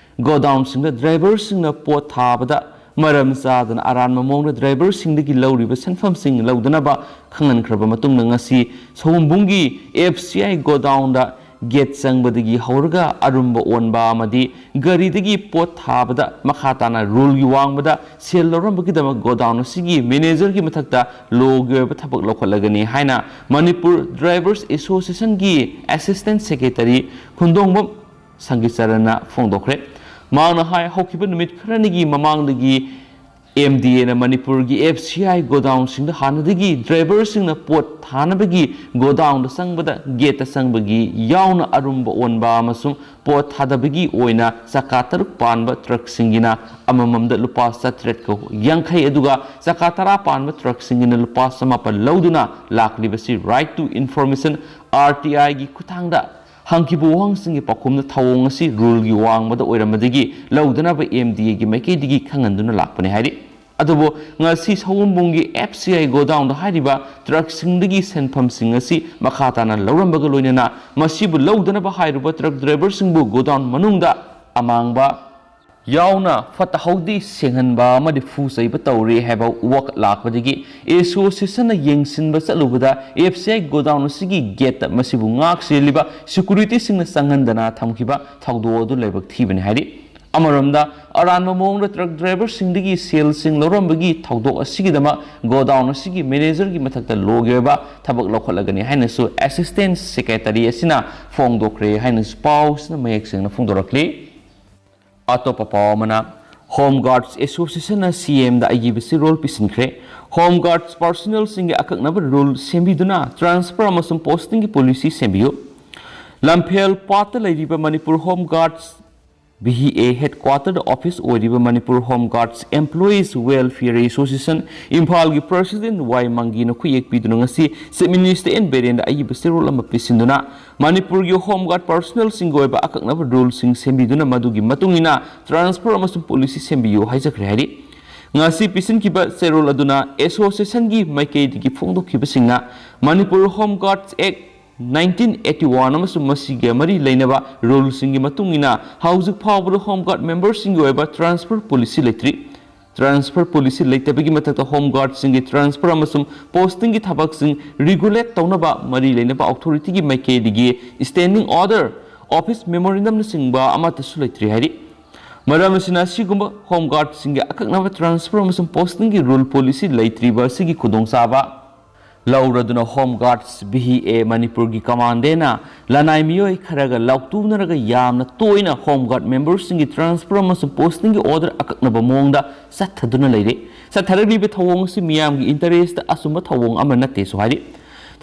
ꯒꯣꯗꯥꯎꯟꯁꯤꯡꯗ ꯗ꯭ꯔꯥꯏꯚꯔꯁꯤꯡꯅ ꯄꯣꯠ ꯊꯥꯕꯗ ꯃꯔꯝ ꯆꯥꯗꯅ ꯑꯔꯥꯟꯕ ꯃꯑꯣꯡꯗ ꯗ꯭ꯔꯥꯏꯚꯔꯁꯤꯡꯗꯒꯤ ꯂꯧꯔꯤꯕ ꯁꯦꯟꯐꯝꯁꯤꯡ ꯂꯧꯗꯅꯕ ꯈꯪꯍꯟꯈ꯭ꯔꯕ ꯃꯇꯨꯡꯗ, ꯉꯁꯤ ꯁꯑꯣꯝꯕꯨꯡꯒꯤ F C I ꯒꯣꯗꯥꯎꯟꯗ ꯒꯦꯠ ꯆꯪꯕꯗꯒꯤ ꯍꯧꯔꯒ ꯑꯔꯨꯝꯕ ꯑꯣꯟꯕ ꯑꯃꯗꯤ ꯒꯥꯔꯤꯗꯒꯤ ꯄꯣꯠ ꯊꯥꯕꯗ ꯃꯈꯥ ꯇꯥꯅ ꯔꯨꯜꯒꯤ ꯋꯥꯡꯃꯗ ꯁꯦꯜ ꯂꯧꯔꯝꯕꯒꯤꯗꯃꯛ ꯒꯣꯗꯥꯎꯟ ꯑꯁꯤꯒꯤ ꯃꯦꯅꯦꯖꯔꯒꯤ ꯃꯊꯛꯇ ꯂꯣꯒꯤ ꯑꯣꯏꯕ ꯊꯕꯛ ꯂꯧꯈꯠꯂꯒꯅꯤ ꯍꯥꯏꯅ ꯃꯅꯤꯄꯨꯔ ꯗ꯭ꯔꯥꯏꯚꯔꯁ ꯑꯦꯁꯣꯁꯤꯌꯦꯁꯟꯒꯤ ꯑꯦꯁꯤꯁꯇꯦꯟ ꯁꯦꯀ꯭ꯔꯦꯇꯔꯤ ꯈꯨꯟꯗꯣꯡꯕꯝ ꯁꯪꯒꯤꯆꯔꯟꯅ ꯐꯣꯡꯗꯣꯛꯈ꯭ꯔꯦ꯫ ꯃꯍꯥꯛꯅ ꯍꯥꯏ, ꯍꯧꯈꯤꯕ ꯅꯨꯃꯤꯠ ꯈꯔꯅꯤꯒꯤ ꯃꯃꯥꯡꯗꯒꯤ ꯑꯦꯝ ꯗꯤ ꯑꯦꯅ ꯃꯅꯤꯄꯨꯔꯒꯤ F C I ꯒꯣꯗꯥꯎꯟꯁꯤꯡꯗ ꯍꯥꯟꯅꯗꯒꯤ ꯗ꯭ꯔꯥꯏꯚꯔꯁꯤꯡꯅ ꯄꯣꯠ ꯊꯥꯅꯕꯒꯤ ꯒꯣꯗꯥꯎꯟꯗ ꯆꯪꯕꯗ ꯒꯦꯠꯇ ꯆꯪꯕꯒꯤ ꯌꯥꯎꯅ ꯑꯔꯨꯝꯕ ꯑꯣꯟꯕ ꯑꯃꯁꯨꯡ ꯄꯣꯠ ꯊꯥꯗꯕꯒꯤ ꯑꯣꯏꯅ ꯆꯀꯥ ꯇꯔꯨꯛ ꯄꯥꯟꯕ ꯇ꯭ꯔꯛꯁꯤꯡꯒꯤꯅ ꯑꯃꯃꯝꯗ ꯂꯨꯄꯥ ꯆꯥꯇ꯭ꯔꯦꯠꯀ ꯌꯥꯡꯈꯩ, ꯑꯗꯨꯒ ꯆꯀꯥ ꯇꯔꯥ ꯄꯥꯟꯕ ꯇ꯭ꯔꯛꯁꯤꯡꯒꯤꯅ ꯂꯨꯄꯥ ꯆꯃꯥꯄꯜ ꯂꯧꯗꯨꯅ ꯂꯥꯛꯂꯤꯕꯁꯤ Right to Information, R T I, ꯒꯤ ꯈꯨꯠꯊꯥꯡꯗ ꯍꯪꯈꯤꯕ ꯋꯥꯍꯪꯁꯤꯡꯒꯤ ꯄꯥꯎꯈꯨꯝꯗ ꯊꯧꯑꯣꯡ ꯑꯁꯤ ꯔꯨꯜꯒꯤ ꯋꯥꯡꯃꯗ ꯑꯣꯏꯔꯝꯕꯗꯒꯤ ꯂꯧꯗꯅꯕ ꯑꯦꯝ ꯗꯤ ꯑꯦꯒꯤ ꯃꯥꯏꯀꯩꯗꯒꯤ ꯈꯪꯍꯟꯗꯨꯅ ꯂꯥꯛꯄꯅꯤ ꯍꯥꯏꯔꯤ꯫ ꯑꯗꯨꯕꯨ ꯉꯁꯤ ꯁꯑꯣꯝꯕꯨꯡꯒꯤ F C I ꯒꯣꯗꯥꯎꯟꯗ ꯍꯥꯏꯔꯤꯕ ꯇ꯭ꯔꯛꯁꯤꯡꯗꯒꯤ ꯁꯦꯟꯐꯝꯁꯤꯡ ꯑꯁꯤ ꯃꯈꯥ ꯇꯥꯅ ꯂꯧꯔꯝꯕꯒ ꯂꯣꯏꯅꯅ ꯃꯁꯤꯕꯨ ꯂꯧꯗꯅꯕ ꯍꯥꯏꯔꯨꯕ ꯇ꯭ꯔꯛ ꯗ꯭ꯔꯥꯏꯚꯔꯁꯤꯡꯕꯨ ꯒꯣꯗꯥꯎꯟ ꯃꯅꯨꯡꯗ ꯑꯃꯥꯡꯕ ꯌꯥꯎꯅ ꯐꯠꯇ ꯍꯥꯎꯗꯤ ꯁꯦꯡꯍꯟꯕ ꯑꯃꯗꯤ ꯐꯨ ꯆꯩꯕ ꯇꯧꯔꯦ ꯍꯥꯏꯕ ꯋꯥꯀꯠ ꯂꯥꯛꯄꯗꯒꯤ ꯑꯦꯁꯣꯁꯤꯌꯦꯁꯟꯅ ꯌꯦꯡꯁꯤꯟꯕ ꯆꯠꯂꯨꯕꯗ F C I ꯒꯣꯗꯥꯎꯟ ꯑꯁꯤꯒꯤ ꯒꯦꯠꯇ ꯃꯁꯤꯕꯨ ꯉꯥꯛ ꯁꯦꯜꯂꯤꯕ ꯁꯦꯀ꯭ꯌꯨꯔꯤꯇꯤꯁꯤꯡꯅ ꯆꯪꯍꯟꯗꯅ ꯊꯝꯈꯤꯕ ꯊꯧꯗꯣꯛ ꯑꯗꯨ ꯂꯥꯏꯕꯛ ꯊꯤꯕꯅꯤ ꯍꯥꯏꯔꯤ꯫ ꯑꯃꯔꯣꯝꯗ, ꯑꯔꯥꯟꯕ ꯃꯑꯣꯡꯗ ꯇ꯭ꯔꯛ ꯗ꯭ꯔꯥꯏꯚꯔꯁꯤꯡꯗꯒꯤ ꯁꯦꯜꯁꯤꯡ ꯂꯧꯔꯝꯕꯒꯤ ꯊꯧꯗꯣꯛ ꯑꯁꯤꯒꯤꯗꯃꯛ ꯒꯣꯗꯥꯎꯟ ꯑꯁꯤꯒꯤ ꯃꯦꯅꯦꯖꯔꯒꯤ ꯃꯊꯛꯇ ꯂꯣꯒꯤ ꯑꯣꯏꯕ ꯊꯕꯛ ꯂꯧꯈꯠꯂꯒꯅꯤ ꯍꯥꯏꯅꯁꯨ ꯑꯦꯁꯤꯁꯇꯦꯟ ꯁꯦꯀ꯭ꯔꯦꯇꯔꯤ ꯑꯁꯤꯅ ꯐꯣꯡꯗꯣꯛꯈ꯭ꯔꯦ ꯍꯥꯏꯅꯁꯨ ꯄꯥꯎꯁꯤꯅ ꯃꯌꯦꯛ ꯁꯦꯡꯅ ꯐꯣꯡꯗꯣꯔꯛꯂꯤ꯫ ꯑꯇꯣꯞꯄ ꯄꯥꯎ ꯑꯃꯅ, ꯍꯣꯝ ꯒꯥꯔꯗꯁ ꯑꯦꯁꯣꯁꯤꯌꯦꯁꯟꯅ ꯁꯤ ꯑꯦꯝꯗ ꯑꯏꯕ ꯆꯦꯔꯣꯜ ꯄꯤꯁꯤꯟꯈ꯭ꯔꯦ꯫ ꯍꯣꯝ ꯒꯥꯔꯗꯁ ꯄꯥꯔꯁꯣꯅꯦꯜꯁꯤꯡꯒꯤ ꯑꯀꯛꯅꯕ ꯔꯨꯜ ꯁꯦꯝꯕꯤꯗꯨꯅ ꯇ꯭ꯔꯥꯟꯁꯐꯔ ꯑꯃꯁꯨꯡ ꯄꯣꯁꯇꯤꯡꯒꯤ ꯄꯣꯂꯤꯁꯤ ꯁꯦꯝꯕꯤꯌꯨ꯫ ꯂꯝꯐꯦꯜ ꯄꯥꯠꯇ ꯂꯩꯔꯤꯕ Manipur home guards, V H A, ꯍꯦꯗꯀ꯭ꯋꯥꯇꯔꯗ ꯑꯣꯐꯤꯁ ꯑꯣꯏꯔꯤꯕ Manipur home guards employees welfare association ꯏꯝꯐꯥꯜꯒꯤ ꯄ꯭ꯔꯁꯤꯗꯦꯟꯠ ꯋꯥꯏ ꯃꯪꯒꯤꯅ ꯈꯨꯌꯦꯛ ꯄꯤꯗꯨꯅ ꯉꯁꯤ ꯆꯤꯐ ꯃꯤꯅꯤꯁꯇꯔ ꯑꯦꯟ ꯕꯤꯔꯦꯟꯗ ꯑꯏꯕ ꯆꯦꯔꯣꯜ ꯑꯃ ꯄꯤꯁꯤꯟꯗꯨꯅ ꯃꯅꯤꯄꯨꯔꯒꯤ ꯍꯣꯝ ꯒꯥꯔꯗ ꯄꯥꯔꯁꯣꯅꯦꯜꯁꯤꯡꯒꯤ ꯑꯣꯏꯕ ꯑꯀꯛꯅꯕ ꯔꯨꯜꯁꯤꯡ ꯁꯦꯝꯕꯤꯗꯨꯅ ꯃꯗꯨꯒꯤ ꯃꯇꯨꯡ ꯏꯟꯅ ꯇ꯭ꯔꯥꯟꯁꯐꯔ ꯑꯃꯁꯨꯡ ꯄꯣꯂꯤꯁꯤ ꯁꯦꯝꯕꯤꯌꯨ ꯍꯥꯏꯖꯈ꯭ꯔꯦ ꯍꯥꯏꯔꯤ꯫ ꯉꯁꯤ ꯄꯤꯁꯤꯟꯈꯤꯕ ꯆꯦꯔꯣꯜ ꯑꯗꯨꯅ ꯑꯦꯁꯣꯁꯤꯌꯦꯁꯟꯒꯤ ꯃꯥꯏꯀꯩꯗꯒꯤ ꯐꯣꯡꯗꯣꯛꯈꯤꯕꯁꯤꯡꯅ ꯃꯅꯤꯄꯨꯔ ꯍꯣꯝ ꯒꯥꯔꯗꯁ ꯑꯦꯛ ꯅꯥꯏꯟꯇꯤꯟ ꯑꯩꯠꯇꯤ ꯋꯥꯟ ꯑꯃꯁꯨꯡ ꯃꯁꯤꯒ ꯃꯔꯤ ꯂꯩꯅꯕ ꯔꯨꯜꯁꯤꯡꯒꯤ ꯃꯇꯨꯡ ꯏꯟꯅ ꯍꯧꯖꯤꯛ ꯐꯥꯎꯕꯗ ꯍꯣꯝ ꯒꯥꯔꯗ ꯃꯦꯝꯕꯔꯁꯤꯡꯒꯤ ꯑꯣꯏꯕ ꯇ꯭ꯔꯥꯟꯁꯐꯔ ꯄꯣꯂꯤꯁꯤ ꯂꯩꯇ꯭ꯔꯤ꯫ ꯇ꯭ꯔꯥꯟꯁꯐꯔ ꯄꯣꯂꯤꯁꯤ ꯂꯩꯇꯕꯒꯤ ꯃꯊꯛꯇ ꯍꯣꯝ ꯒꯥꯔꯗꯁꯤꯡꯒꯤ ꯇ꯭ꯔꯥꯟꯁꯐꯔ ꯑꯃꯁꯨꯡ ꯄꯣꯁꯇꯤꯡꯒꯤ ꯊꯕꯛꯁꯤꯡ ꯔꯤꯒꯨꯂꯦꯠ ꯇꯧꯅꯕ ꯃꯔꯤ ꯂꯩꯅꯕ ꯑꯣꯊꯣꯔꯤꯇꯤꯒꯤ ꯃꯥꯏꯀꯩꯗꯒꯤ ꯁ꯭ꯇꯦꯟꯗꯤꯡ ꯑꯣꯔꯗꯔ, ꯑꯣꯐꯤꯁ ꯃꯦꯃꯣꯔꯦꯟꯗꯝꯅꯆꯤꯡꯕ ꯑꯃꯠꯇꯁꯨ ꯂꯩꯇ꯭ꯔꯤ ꯍꯥꯏꯔꯤ꯫ ꯃꯔꯝ ꯑꯁꯤꯅ ꯑꯁꯤꯒꯨꯝꯕ ꯍꯣꯝ ꯒꯥꯔꯗꯁꯤꯡꯒꯤ ꯑꯀꯛꯅꯕ ꯇ꯭ꯔꯥꯟꯁꯐꯔ ꯑꯃꯁꯨꯡ ꯄꯣꯁꯇꯤꯡꯒꯤ ꯔꯨꯜ ꯄꯣꯂꯤꯁꯤ ꯂꯩꯇ꯭ꯔꯤꯕ ꯑꯁꯤꯒꯤ ꯈꯨꯗꯣꯡꯆꯥꯕ ꯂꯧꯔꯗꯨꯅ ꯍꯣꯝ ꯒꯥꯔꯗꯁ, ꯚꯤ ꯍꯤ ꯑꯦ, ꯃꯅꯤꯄꯨꯔꯒꯤ ꯀꯃꯥꯟꯗꯦꯟꯅ ꯂꯅꯥꯏ ꯃꯤꯑꯣꯏ ꯈꯔꯒ ꯂꯥꯎꯇꯨꯅꯔꯒ ꯌꯥꯝꯅ ꯇꯣꯏꯅ ꯍꯣꯝ ꯒꯥꯔꯗ ꯃꯦꯝꯕꯔꯁꯤꯡꯒꯤ ꯇ꯭ꯔꯥꯟꯁꯐꯔ ꯑꯃꯁꯨꯡ ꯄꯣꯁꯇꯤꯡꯒꯤ ꯑꯣꯔꯗꯔ ꯑꯀꯛꯅꯕ ꯃꯑꯣꯡꯗ ꯆꯠꯊꯗꯨꯅ ꯂꯩꯔꯦ꯫ ꯆꯠꯊꯔꯛꯂꯤꯕ ꯊꯧꯑꯣꯡ ꯑꯁꯤ ꯃꯤꯌꯥꯝꯒꯤ ꯏꯟꯇꯔꯦꯁꯇ ꯑꯆꯨꯝꯕ ꯊꯧꯑꯣꯡ ꯑꯃ ꯅꯠꯇꯦꯁꯨ ꯍꯥꯏꯔꯤ꯫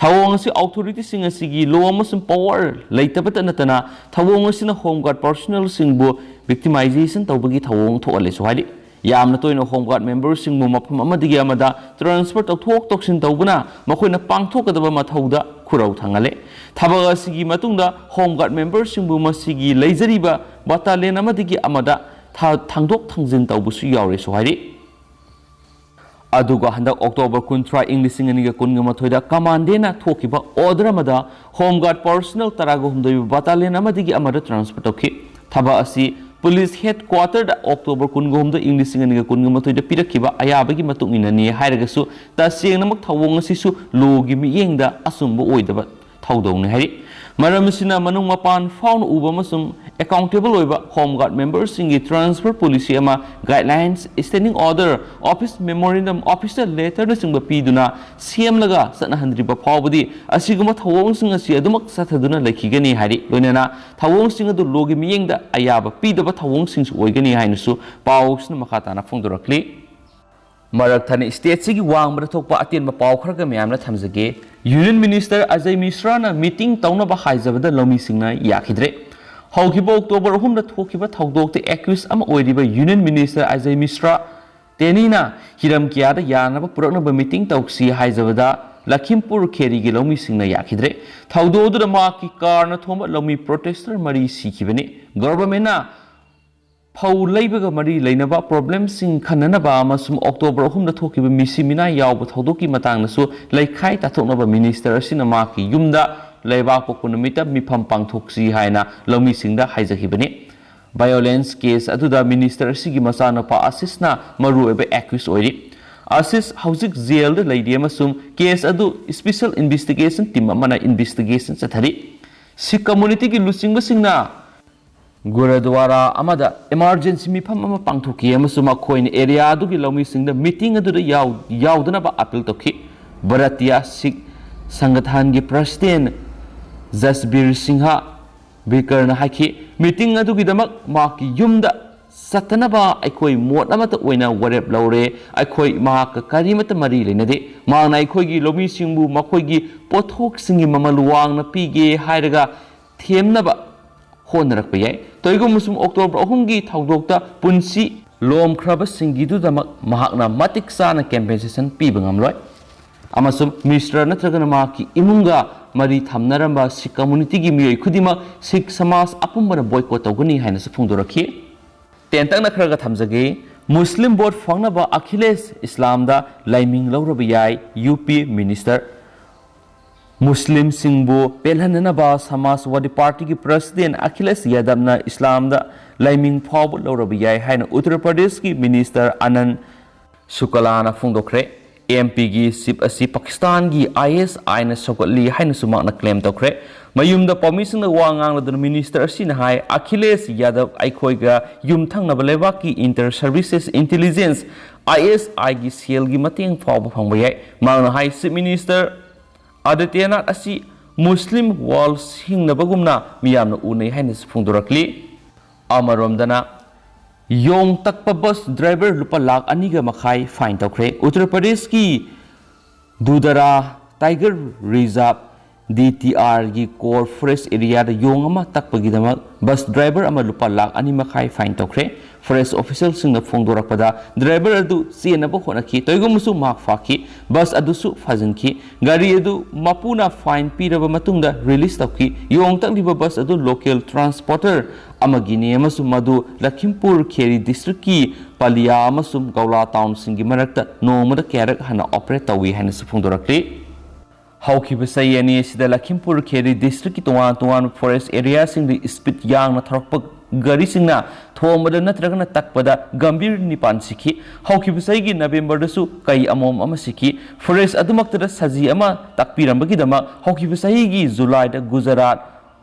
ꯊꯧꯑꯣꯡ ꯑꯁꯤ ꯑꯣꯊꯣꯔꯤꯇꯤꯁꯤꯡ ꯑꯁꯤꯒꯤ ꯂꯣ ꯑꯃꯁꯨꯡ ꯄꯋꯥꯔ ꯂꯩꯇꯕꯇ ꯅꯠꯇꯅ ꯊꯧꯑꯣꯡ ꯑꯁꯤꯅ ꯍꯣꯝ ꯒꯥꯔꯗ ꯄꯥꯔꯁꯣꯅꯦꯜꯁꯤꯡꯕꯨ ꯚꯤꯛꯇꯤꯃꯥꯏꯖꯦꯁꯟ ꯇꯧꯕꯒꯤ ꯊꯧꯑꯣꯡ ꯊꯣꯛꯍꯜꯂꯦꯁꯨ ꯍꯥꯏꯔꯤ꯫ ꯌꯥꯝꯅ ꯇꯣꯏꯅ ꯍꯣꯝ ꯒꯥꯔꯗ ꯃꯦꯝꯕꯔꯁꯤꯡꯕꯨ ꯃꯐꯝ ꯑꯃꯗꯒꯤ ꯑꯃꯗ ꯇ꯭ꯔꯥꯟꯁꯐꯔ ꯇꯧꯊꯣꯛ ꯇꯧꯁꯤꯟ ꯇꯧꯕꯅ ꯃꯈꯣꯏꯅ ꯄꯥꯡꯊꯣꯛꯀꯗꯕ ꯃꯊꯧꯗ ꯈꯨꯔꯧ ꯊꯥꯡꯍꯜꯂꯦ꯫ ꯊꯕꯛ ꯑꯁꯤꯒꯤ ꯃꯇꯨꯡꯗ ꯍꯣꯝ ꯒꯥꯔꯗ ꯃꯦꯝꯕꯔꯁꯤꯡꯕꯨ ꯃꯁꯤꯒꯤ ꯂꯩꯖꯔꯤꯕ ꯕꯇꯥꯂꯤꯌꯟ ꯑꯃꯗꯒꯤ ꯑꯃꯗ ꯊꯥ-, ꯊꯥꯡꯗꯣꯛ ꯊꯥꯡꯖꯤꯟ ꯇꯧꯕꯁꯨ ꯌꯥꯎꯔꯦꯁꯨ ꯍꯥꯏꯔꯤ꯫ ꯑꯗꯨꯒ ꯍꯟꯗꯛ ꯑꯣꯛꯇꯣꯕꯔ ꯀꯨꯟꯊ꯭ꯔꯥ, ꯏꯪ ꯂꯤꯁꯤꯡ ꯑꯅꯤꯒ ꯀꯨꯟꯒ ꯃꯥꯊꯣꯏꯗ ꯀꯃꯥꯟꯗꯦꯟꯅ ꯊꯣꯛꯈꯤꯕ ꯑꯣꯔꯗꯔ ꯑꯃꯗ ꯍꯣꯝ ꯒꯥꯔꯗ ꯄꯥꯔꯁꯣꯅꯦꯜ ꯇꯔꯥꯒ ꯍꯨꯝꯗꯣꯏꯕꯨ ꯕꯇꯥꯂꯤꯌꯟ ꯑꯃꯗꯒꯤ ꯑꯃꯗ ꯇ꯭ꯔꯥꯟꯁꯐꯔ ꯇꯧꯈꯤ꯫ ꯊꯕꯛ ꯑꯁꯤ ꯄꯨꯂꯤꯁ ꯍꯦꯗꯀ꯭ꯋꯥꯇꯔꯗ ꯑꯣꯛꯇꯣꯕꯔ ꯀꯨꯟꯒ ꯍꯨꯝꯗꯣꯏ, ꯏꯪ ꯂꯤꯁꯤꯡ ꯑꯅꯤꯒ ꯀꯨꯟꯒ ꯃꯥꯊꯣꯏꯗ ꯄꯤꯔꯛꯈꯤꯕ ꯑꯌꯥꯕꯒꯤ ꯃꯇꯨꯡ ꯏꯟꯅꯅꯤ ꯍꯥꯏꯔꯒꯁꯨ, ꯇꯁꯦꯡꯅꯃꯛ ꯊꯧꯑꯣꯡ ꯑꯁꯤꯁꯨ ꯂꯣꯒꯤ ꯃꯤꯠꯌꯦꯡꯗ ꯑꯆꯨꯝꯕ ꯑꯣꯏꯗꯕ ꯊꯧꯗꯧꯅꯤ ꯍꯥꯏꯔꯤ꯫ ꯃꯔꯝ ꯑꯁꯤꯅ ꯃꯅꯨꯡ ꯃꯄꯥꯟ ꯐꯥꯎꯅ ꯎꯕ ꯑꯃꯁꯨꯡ accountable ꯑꯣꯏꯕ Home Guard memberꯁꯤꯡꯒꯤ transfer policy ꯑꯃ, guidelines, standing order, office memorandum, official letterꯅꯆꯤꯡꯕ ꯄꯤꯗꯨꯅ ꯁꯦꯝꯂꯒ ꯆꯠꯅꯍꯟꯗ꯭ꯔꯤꯕ ꯐꯥꯎꯕꯗꯤ ꯑꯁꯤꯒꯨꯝꯕ ꯊꯧꯑꯣꯡꯁꯤꯡ ꯑꯁꯤ ꯑꯗꯨꯃꯛ ꯆꯠꯊꯗꯨꯅ ꯂꯩꯈꯤꯒꯅꯤ ꯍꯥꯏꯔꯤ꯫ ꯂꯣꯏꯅꯅ ꯊꯧꯑꯣꯡꯁꯤꯡ ꯑꯗꯨ lawꯒꯤ ꯃꯤꯠꯌꯦꯡꯗ ꯑꯌꯥꯕ ꯄꯤꯗꯕ ꯊꯧꯑꯣꯡꯁꯤꯡꯁꯨ ꯑꯣꯏꯒꯅꯤ ꯍꯥꯏꯅꯁꯨ ꯄꯥꯎꯁꯤꯅ ꯃꯈꯥ ꯇꯥꯅ ꯐꯣꯡꯗꯣꯔꯛꯂꯤ꯫ ꯃꯔꯛ ꯊꯠꯅ stateꯁꯤꯒꯤ ꯋꯥꯡꯃꯗ ꯊꯣꯛꯄ ꯑꯇꯦꯟꯕ ꯄꯥꯎ ꯈꯔꯒ ꯃꯌꯥꯝꯅ ꯊꯝꯖꯒꯦ꯫ Union Minister Ajay Mishraꯅ meeting ꯇꯧꯅꯕ ꯍꯥꯏꯖꯕꯗ ꯂꯧꯃꯤꯁꯤꯡꯅ ꯌꯥꯈꯤꯗ꯭ꯔꯦ꯫ ꯍꯧꯈꯤꯕ October ꯑꯍꯨꯝꯗ ꯊꯣꯛꯈꯤꯕ ꯊꯧꯗꯣꯛꯇ accused ꯑꯃ ꯑꯣꯏꯔꯤꯕ Union Minister Ajay Mishra ꯇꯦꯅꯤꯅ ꯍꯤꯔꯝ ꯀꯌꯥꯗ ꯌꯥꯅꯕ ꯄꯨꯔꯛꯅꯕ meeting ꯇꯧꯁꯤ ꯍꯥꯏꯖꯕꯗ ꯂꯈꯤꯝꯄꯨꯔ ꯈꯦꯔꯤꯒꯤ ꯂꯧꯃꯤꯁꯤꯡꯅ ꯌꯥꯈꯤꯗ꯭ꯔꯦ꯫ ꯊꯧꯗꯣꯛ ꯑꯗꯨꯗ ꯃꯍꯥꯛꯀꯤ ꯀꯥꯔꯅ ꯊꯣꯝꯕ ꯂꯧꯃꯤ protester ꯃꯔꯤ ꯁꯤꯈꯤꯕꯅꯤ꯫ Governmentꯅ ꯐꯧ ꯂꯩꯕꯒ ꯃꯔꯤ ꯂꯩꯅꯕ problemꯁꯤꯡ ꯈꯟꯅꯅꯕ ꯑꯃꯁꯨꯡ October ꯑꯍꯨꯝꯗ ꯊꯣꯛꯈꯤꯕ ꯃꯤꯁꯤ ꯃꯤꯅꯥꯏ ꯌꯥꯎꯕ ꯊꯧꯗꯣꯛꯀꯤ ꯃꯇꯥꯡꯗꯁꯨ ꯂꯩꯈꯥꯏ ꯇꯥꯊꯣꯛꯅꯕ minister ꯑꯁꯤꯅ ꯃꯍꯥꯛꯀꯤ ꯌꯨꯝꯗ ꯂꯩꯕꯥꯛꯄꯣꯛꯄ ꯅꯨꯃꯤꯠꯇ ꯃꯤꯐꯝ ꯄꯥꯡꯊꯣꯛꯁꯤ ꯍꯥꯏꯅ ꯂꯧꯃꯤꯁꯤꯡꯗ ꯍꯥꯏꯖꯈꯤꯕꯅꯤ꯫ Violence case ꯑꯗꯨꯗ minister ꯑꯁꯤꯒꯤ ꯃꯆꯥꯅꯨꯄꯥ ꯑꯁꯤꯁꯅ ꯃꯔꯨꯑꯣꯏꯕ accused ꯑꯣꯏꯔꯤ꯫ ꯑꯁꯤꯁ ꯍꯧꯖꯤꯛ jailꯗ ꯂꯩꯔꯤ ꯑꯃꯁꯨꯡ case ꯑꯗꯨ special investigation team ꯑꯃꯅ investigation ꯆꯠꯊꯔꯤ꯫ Sikh communityꯒꯤ ꯂꯨꯆꯤꯡꯕꯁꯤꯡꯅ ꯒꯨꯔꯗ꯭ꯋꯥꯔꯥ ꯑꯃꯗ emergency ꯃꯤꯐꯝ ꯑꯃ ꯄꯥꯡꯊꯣꯛꯈꯤ ꯑꯃꯁꯨꯡ ꯃꯈꯣꯏꯅ area ꯑꯗꯨꯒꯤ ꯂꯧꯃꯤꯁꯤꯡꯗ meeting ꯑꯗꯨꯗ ꯌꯥꯎ-, ꯌꯥꯎꯗꯅꯕ appeal ꯇꯧꯈꯤ꯫ ꯚꯥꯔꯇꯤꯌꯥ ꯁꯤꯈ ꯁꯪꯒꯊꯥꯟꯒꯤ president ꯖꯁꯕꯤꯔ ꯁꯤꯡꯍ ꯕꯤꯀꯔꯅ ꯍꯥꯏꯈꯤ, meeting ꯑꯗꯨꯒꯤꯗꯃꯛ ꯃꯍꯥꯛꯀꯤ ꯌꯨꯝꯗ ꯆꯠꯇꯅꯕ ꯑꯩꯈꯣꯏ ꯃꯣꯠ ꯑꯃꯠꯇ ꯑꯣꯏꯅ ꯋꯥꯔꯦꯞ ꯂꯧꯔꯦ꯫ ꯑꯩꯈꯣꯏ ꯃꯍꯥꯛꯀ ꯀꯔꯤꯃꯠꯇ ꯃꯔꯤ ꯂꯩꯅꯗꯦ꯫ ꯃꯍꯥꯛꯅ ꯑꯩꯈꯣꯏꯒꯤ ꯂꯧꯃꯤꯁꯤꯡꯕꯨ ꯃꯈꯣꯏꯒꯤ ꯄꯣꯠꯊꯣꯛꯁꯤꯡꯒꯤ ꯃꯃꯜ ꯋꯥꯡꯅ ꯄꯤꯒꯦ ꯍꯥꯏꯔꯒ ꯊꯦꯝꯅꯕ ꯍꯣꯠꯅꯔꯛꯄ ꯌꯥꯏ꯫ ꯀꯔꯤꯒꯨꯝꯕ ꯁꯨꯝ October ꯑꯍꯨꯝꯒꯤ ꯊꯧꯗꯣꯛꯇ ꯄꯨꯟꯁꯤ ꯂꯣꯝꯈ꯭ꯔꯕꯁꯤꯡꯒꯤꯗꯨꯗꯃꯛ ꯃꯍꯥꯛꯅ ꯃꯇꯤꯛ ꯆꯥꯅ compensation ꯄꯤꯕ ꯉꯝꯂꯣꯏ꯫ ꯑꯃꯁꯨꯡ ꯃꯤꯁ꯭ꯔ ꯅꯠꯇ꯭ꯔꯒꯅ ꯃꯍꯥꯛꯀꯤ ꯏꯃꯨꯡꯒ ꯃꯔꯤ ꯊꯝꯅꯔꯝꯕ ꯁꯤꯈ communityꯒꯤ ꯃꯤꯑꯣꯏ ꯈꯨꯗꯤꯡꯃꯛ ꯁꯤꯈ ꯁꯃꯥꯖ ꯑꯄꯨꯝꯕꯅ boycott ꯇꯧꯒꯅꯤ ꯍꯥꯏꯅꯁꯨ ꯐꯣꯡꯗꯣꯔꯛꯈꯤ꯫ ꯇꯦꯟꯇꯛꯅ ꯈꯔꯒ ꯊꯝꯖꯒꯦ꯫ ꯃꯨꯁꯂꯤꯝ vote ꯐꯪꯅꯕ ꯑꯈꯤꯂꯦꯁ ꯏꯁꯂꯥꯝꯗ ꯂꯥꯏꯃꯤꯡ ꯂꯧꯔꯕ ꯌꯥꯏ, ꯌꯨ ꯄꯤ minister꯫ ꯃꯨꯁꯂꯤꯝꯁꯤꯡꯕꯨ ꯄꯦꯜꯍꯟꯅꯅꯕ ꯁꯃꯥꯖꯋꯥꯗꯤ ꯄꯥꯔꯇꯤꯒꯤ president ꯑꯈꯤꯂꯦꯁ ꯌꯥꯗꯕꯅ ꯏꯁꯂꯥꯝꯗ ꯂꯥꯏꯃꯤꯡ ꯐꯥꯎꯕ ꯂꯧꯔꯕ ꯌꯥꯏ ꯍꯥꯏꯅ ꯎꯠꯇꯔ ꯄ꯭ꯔꯗꯦꯁꯀꯤ minister ꯑꯅꯟ ꯁꯨꯀꯂꯥꯅ ꯐꯣꯡꯗꯣꯛꯈ꯭ꯔꯦ꯫ ꯑꯦꯝ ꯄꯤꯒꯤ seat ꯑꯁꯤ ꯄꯥꯀꯤꯁꯇꯥꯟꯒꯤ ꯑꯥꯏ ꯑꯦꯁ ꯑꯥꯏꯅ ꯁꯧꯒꯠꯂꯤ ꯍꯥꯏꯅꯁꯨ ꯃꯍꯥꯛꯅ claim ꯇꯧꯈ꯭ꯔꯦ꯫ ꯃꯌꯨꯝꯗ ꯄꯥꯎꯃꯤꯁꯤꯡꯗ ꯋꯥ ꯉꯥꯡꯂꯗꯨꯅ ꯃꯤꯅꯤꯁꯇꯔ ꯑꯁꯤꯅ ꯍꯥꯏ, ꯑꯈꯤꯂꯦꯁ ꯌꯥꯗꯕ ꯑꯩꯈꯣꯏꯒ ꯌꯨꯝꯊꯪꯅꯕ ꯂꯩꯕꯥꯛꯀꯤ Inter Services Intelligence, ISI ꯒꯤ ꯁꯦꯜꯒꯤ ꯃꯇꯦꯡ ꯐꯥꯎꯕ ꯐꯪꯕ ꯌꯥꯏ꯫ ꯃꯍꯥꯛꯅ ꯍꯥꯏ, ꯆꯤꯐ ꯃꯤꯅꯤꯁꯇꯔ ꯑꯥꯗꯤꯇ꯭ꯌꯅꯥꯊ ꯑꯁꯤ ꯃꯨꯁꯂꯤꯝ ꯋꯥꯔꯜ ꯁꯤꯡꯅꯕꯒꯨꯝꯅ ꯃꯤꯌꯥꯝꯅ ꯎꯅꯩ ꯍꯥꯏꯅꯁꯨ ꯐꯣꯡꯗꯣꯔꯛꯂꯤ꯫ ꯑꯃꯔꯣꯝꯗꯅ, ꯌꯣꯡ ꯇꯛꯄ ꯕꯁ ꯗ꯭ꯔꯥꯏꯚꯔ ꯂꯨꯄꯥ ꯂꯥꯈ ꯑꯅꯤꯒ ꯃꯈꯥꯏ ꯐꯥꯏꯟ ꯇꯧꯈ꯭ꯔꯦ꯫ ꯎꯠꯇꯔ ꯄ꯭ꯔꯗꯦꯁꯀꯤ ꯗꯨꯙꯔꯥ ꯇꯥꯏꯒꯔ ꯔꯤꯖꯥꯔꯚ, DTR ꯒꯤ ꯀꯣꯔ ꯐꯣꯔꯦꯁ ꯑꯦꯔꯤꯌꯥꯗ ꯌꯣꯡ ꯑꯃ ꯇꯛꯄꯒꯤꯗꯃꯛ ꯕꯁ ꯗ꯭ꯔꯥꯏꯚꯔ ꯑꯃ ꯂꯨꯄꯥ ꯂꯥꯈ ꯑꯅꯤ ꯃꯈꯥꯏ ꯐꯥꯏꯟ ꯇꯧꯈ꯭ꯔꯦ꯫ ꯐꯣꯔꯦꯁ ꯑꯣꯐꯤꯁꯤꯌꯦꯜꯁꯤꯡꯅ ꯐꯣꯡꯗꯣꯔꯛꯄꯗ, ꯗ꯭ꯔꯥꯏꯚꯔ ꯑꯗꯨ ꯆꯦꯟꯅꯕ ꯍꯣꯠꯅꯈꯤ, ꯇꯧꯏꯒꯨꯝꯕꯁꯨ ꯃꯍꯥꯛ ꯐꯥꯈꯤ꯫ ꯕꯁ ꯑꯗꯨꯁꯨ ꯐꯥꯖꯤꯟꯈꯤ꯫ ꯒꯥꯔꯤ ꯑꯗꯨ ꯃꯄꯨꯅ ꯐꯥꯏꯟ ꯄꯤꯔꯕ ꯃꯇꯨꯡꯗ ꯔꯤꯂꯤꯖ ꯇꯧꯈꯤ꯫ ꯌꯣꯡ ꯇꯛꯂꯤꯕ ꯕꯁ ꯑꯗꯨ ꯂꯣꯀꯦꯜ ꯇ꯭ꯔꯥꯟꯁꯄꯣꯔꯇꯔ ꯑꯃꯒꯤꯅꯤ ꯑꯃꯁꯨꯡ ꯃꯗꯨ ꯂꯈꯤꯝꯄꯨꯔ ꯈꯦꯔꯤ ꯗꯤꯁꯇ꯭ꯔꯤꯛꯀꯤ ꯄꯥꯂꯤꯌꯥ ꯑꯃꯁꯨꯡ ꯒꯧꯂꯥ ꯇꯥꯎꯟꯁꯤꯡꯒꯤ ꯃꯔꯛꯇ ꯅꯣꯡꯃꯗ ꯀꯌꯥꯔꯛ ꯍꯟꯅ ꯑꯣꯄꯔꯦꯠ ꯇꯧꯏ ꯍꯥꯏꯅꯁꯨ ꯐꯣꯡꯗꯣꯔꯛꯂꯤ꯫ ꯍꯧꯈꯤꯕ ꯆꯍꯤ ꯑꯅꯤ ꯑꯁꯤꯗ ꯂꯈꯤꯝꯄꯨꯔ ꯈꯦꯔꯤ ꯗꯤꯁꯇ꯭ꯔꯤꯛꯀꯤ ꯇꯣꯉꯥꯟ ꯇꯣꯉꯥꯟꯕ ꯐꯣꯔꯦꯁ ꯑꯦꯔꯤꯌꯥꯁꯤꯡꯗ ꯏꯁꯄꯤꯗ ꯌꯥꯡꯅ ꯊꯧꯔꯛꯄ ꯒꯥꯔꯤꯁꯤꯡꯅ ꯊꯣꯝꯕꯗ ꯅꯠꯇ꯭ꯔꯒꯅ ꯇꯛꯄꯗ ꯒꯝꯚꯤꯔ ꯅꯤꯄꯥꯟ ꯁꯤꯈꯤ꯫ ꯍꯧꯈꯤꯕ ꯆꯍꯤꯒꯤ ꯅꯕꯦꯝꯕꯔꯗꯁꯨ ꯀꯩ ꯑꯃꯣꯝ ꯑꯃ ꯁꯤꯈꯤ꯫ ꯐꯣꯔꯦꯁ ꯑꯗꯨꯃꯛꯇꯗ ꯁꯖꯤ ꯑꯃ ꯇꯛꯄꯤꯔꯝꯕꯒꯤꯗꯃꯛ ꯍꯧꯈꯤꯕ ꯆꯍꯤꯒꯤ ꯖꯨꯂꯥꯏꯗ ꯒꯨꯖꯔꯥꯠ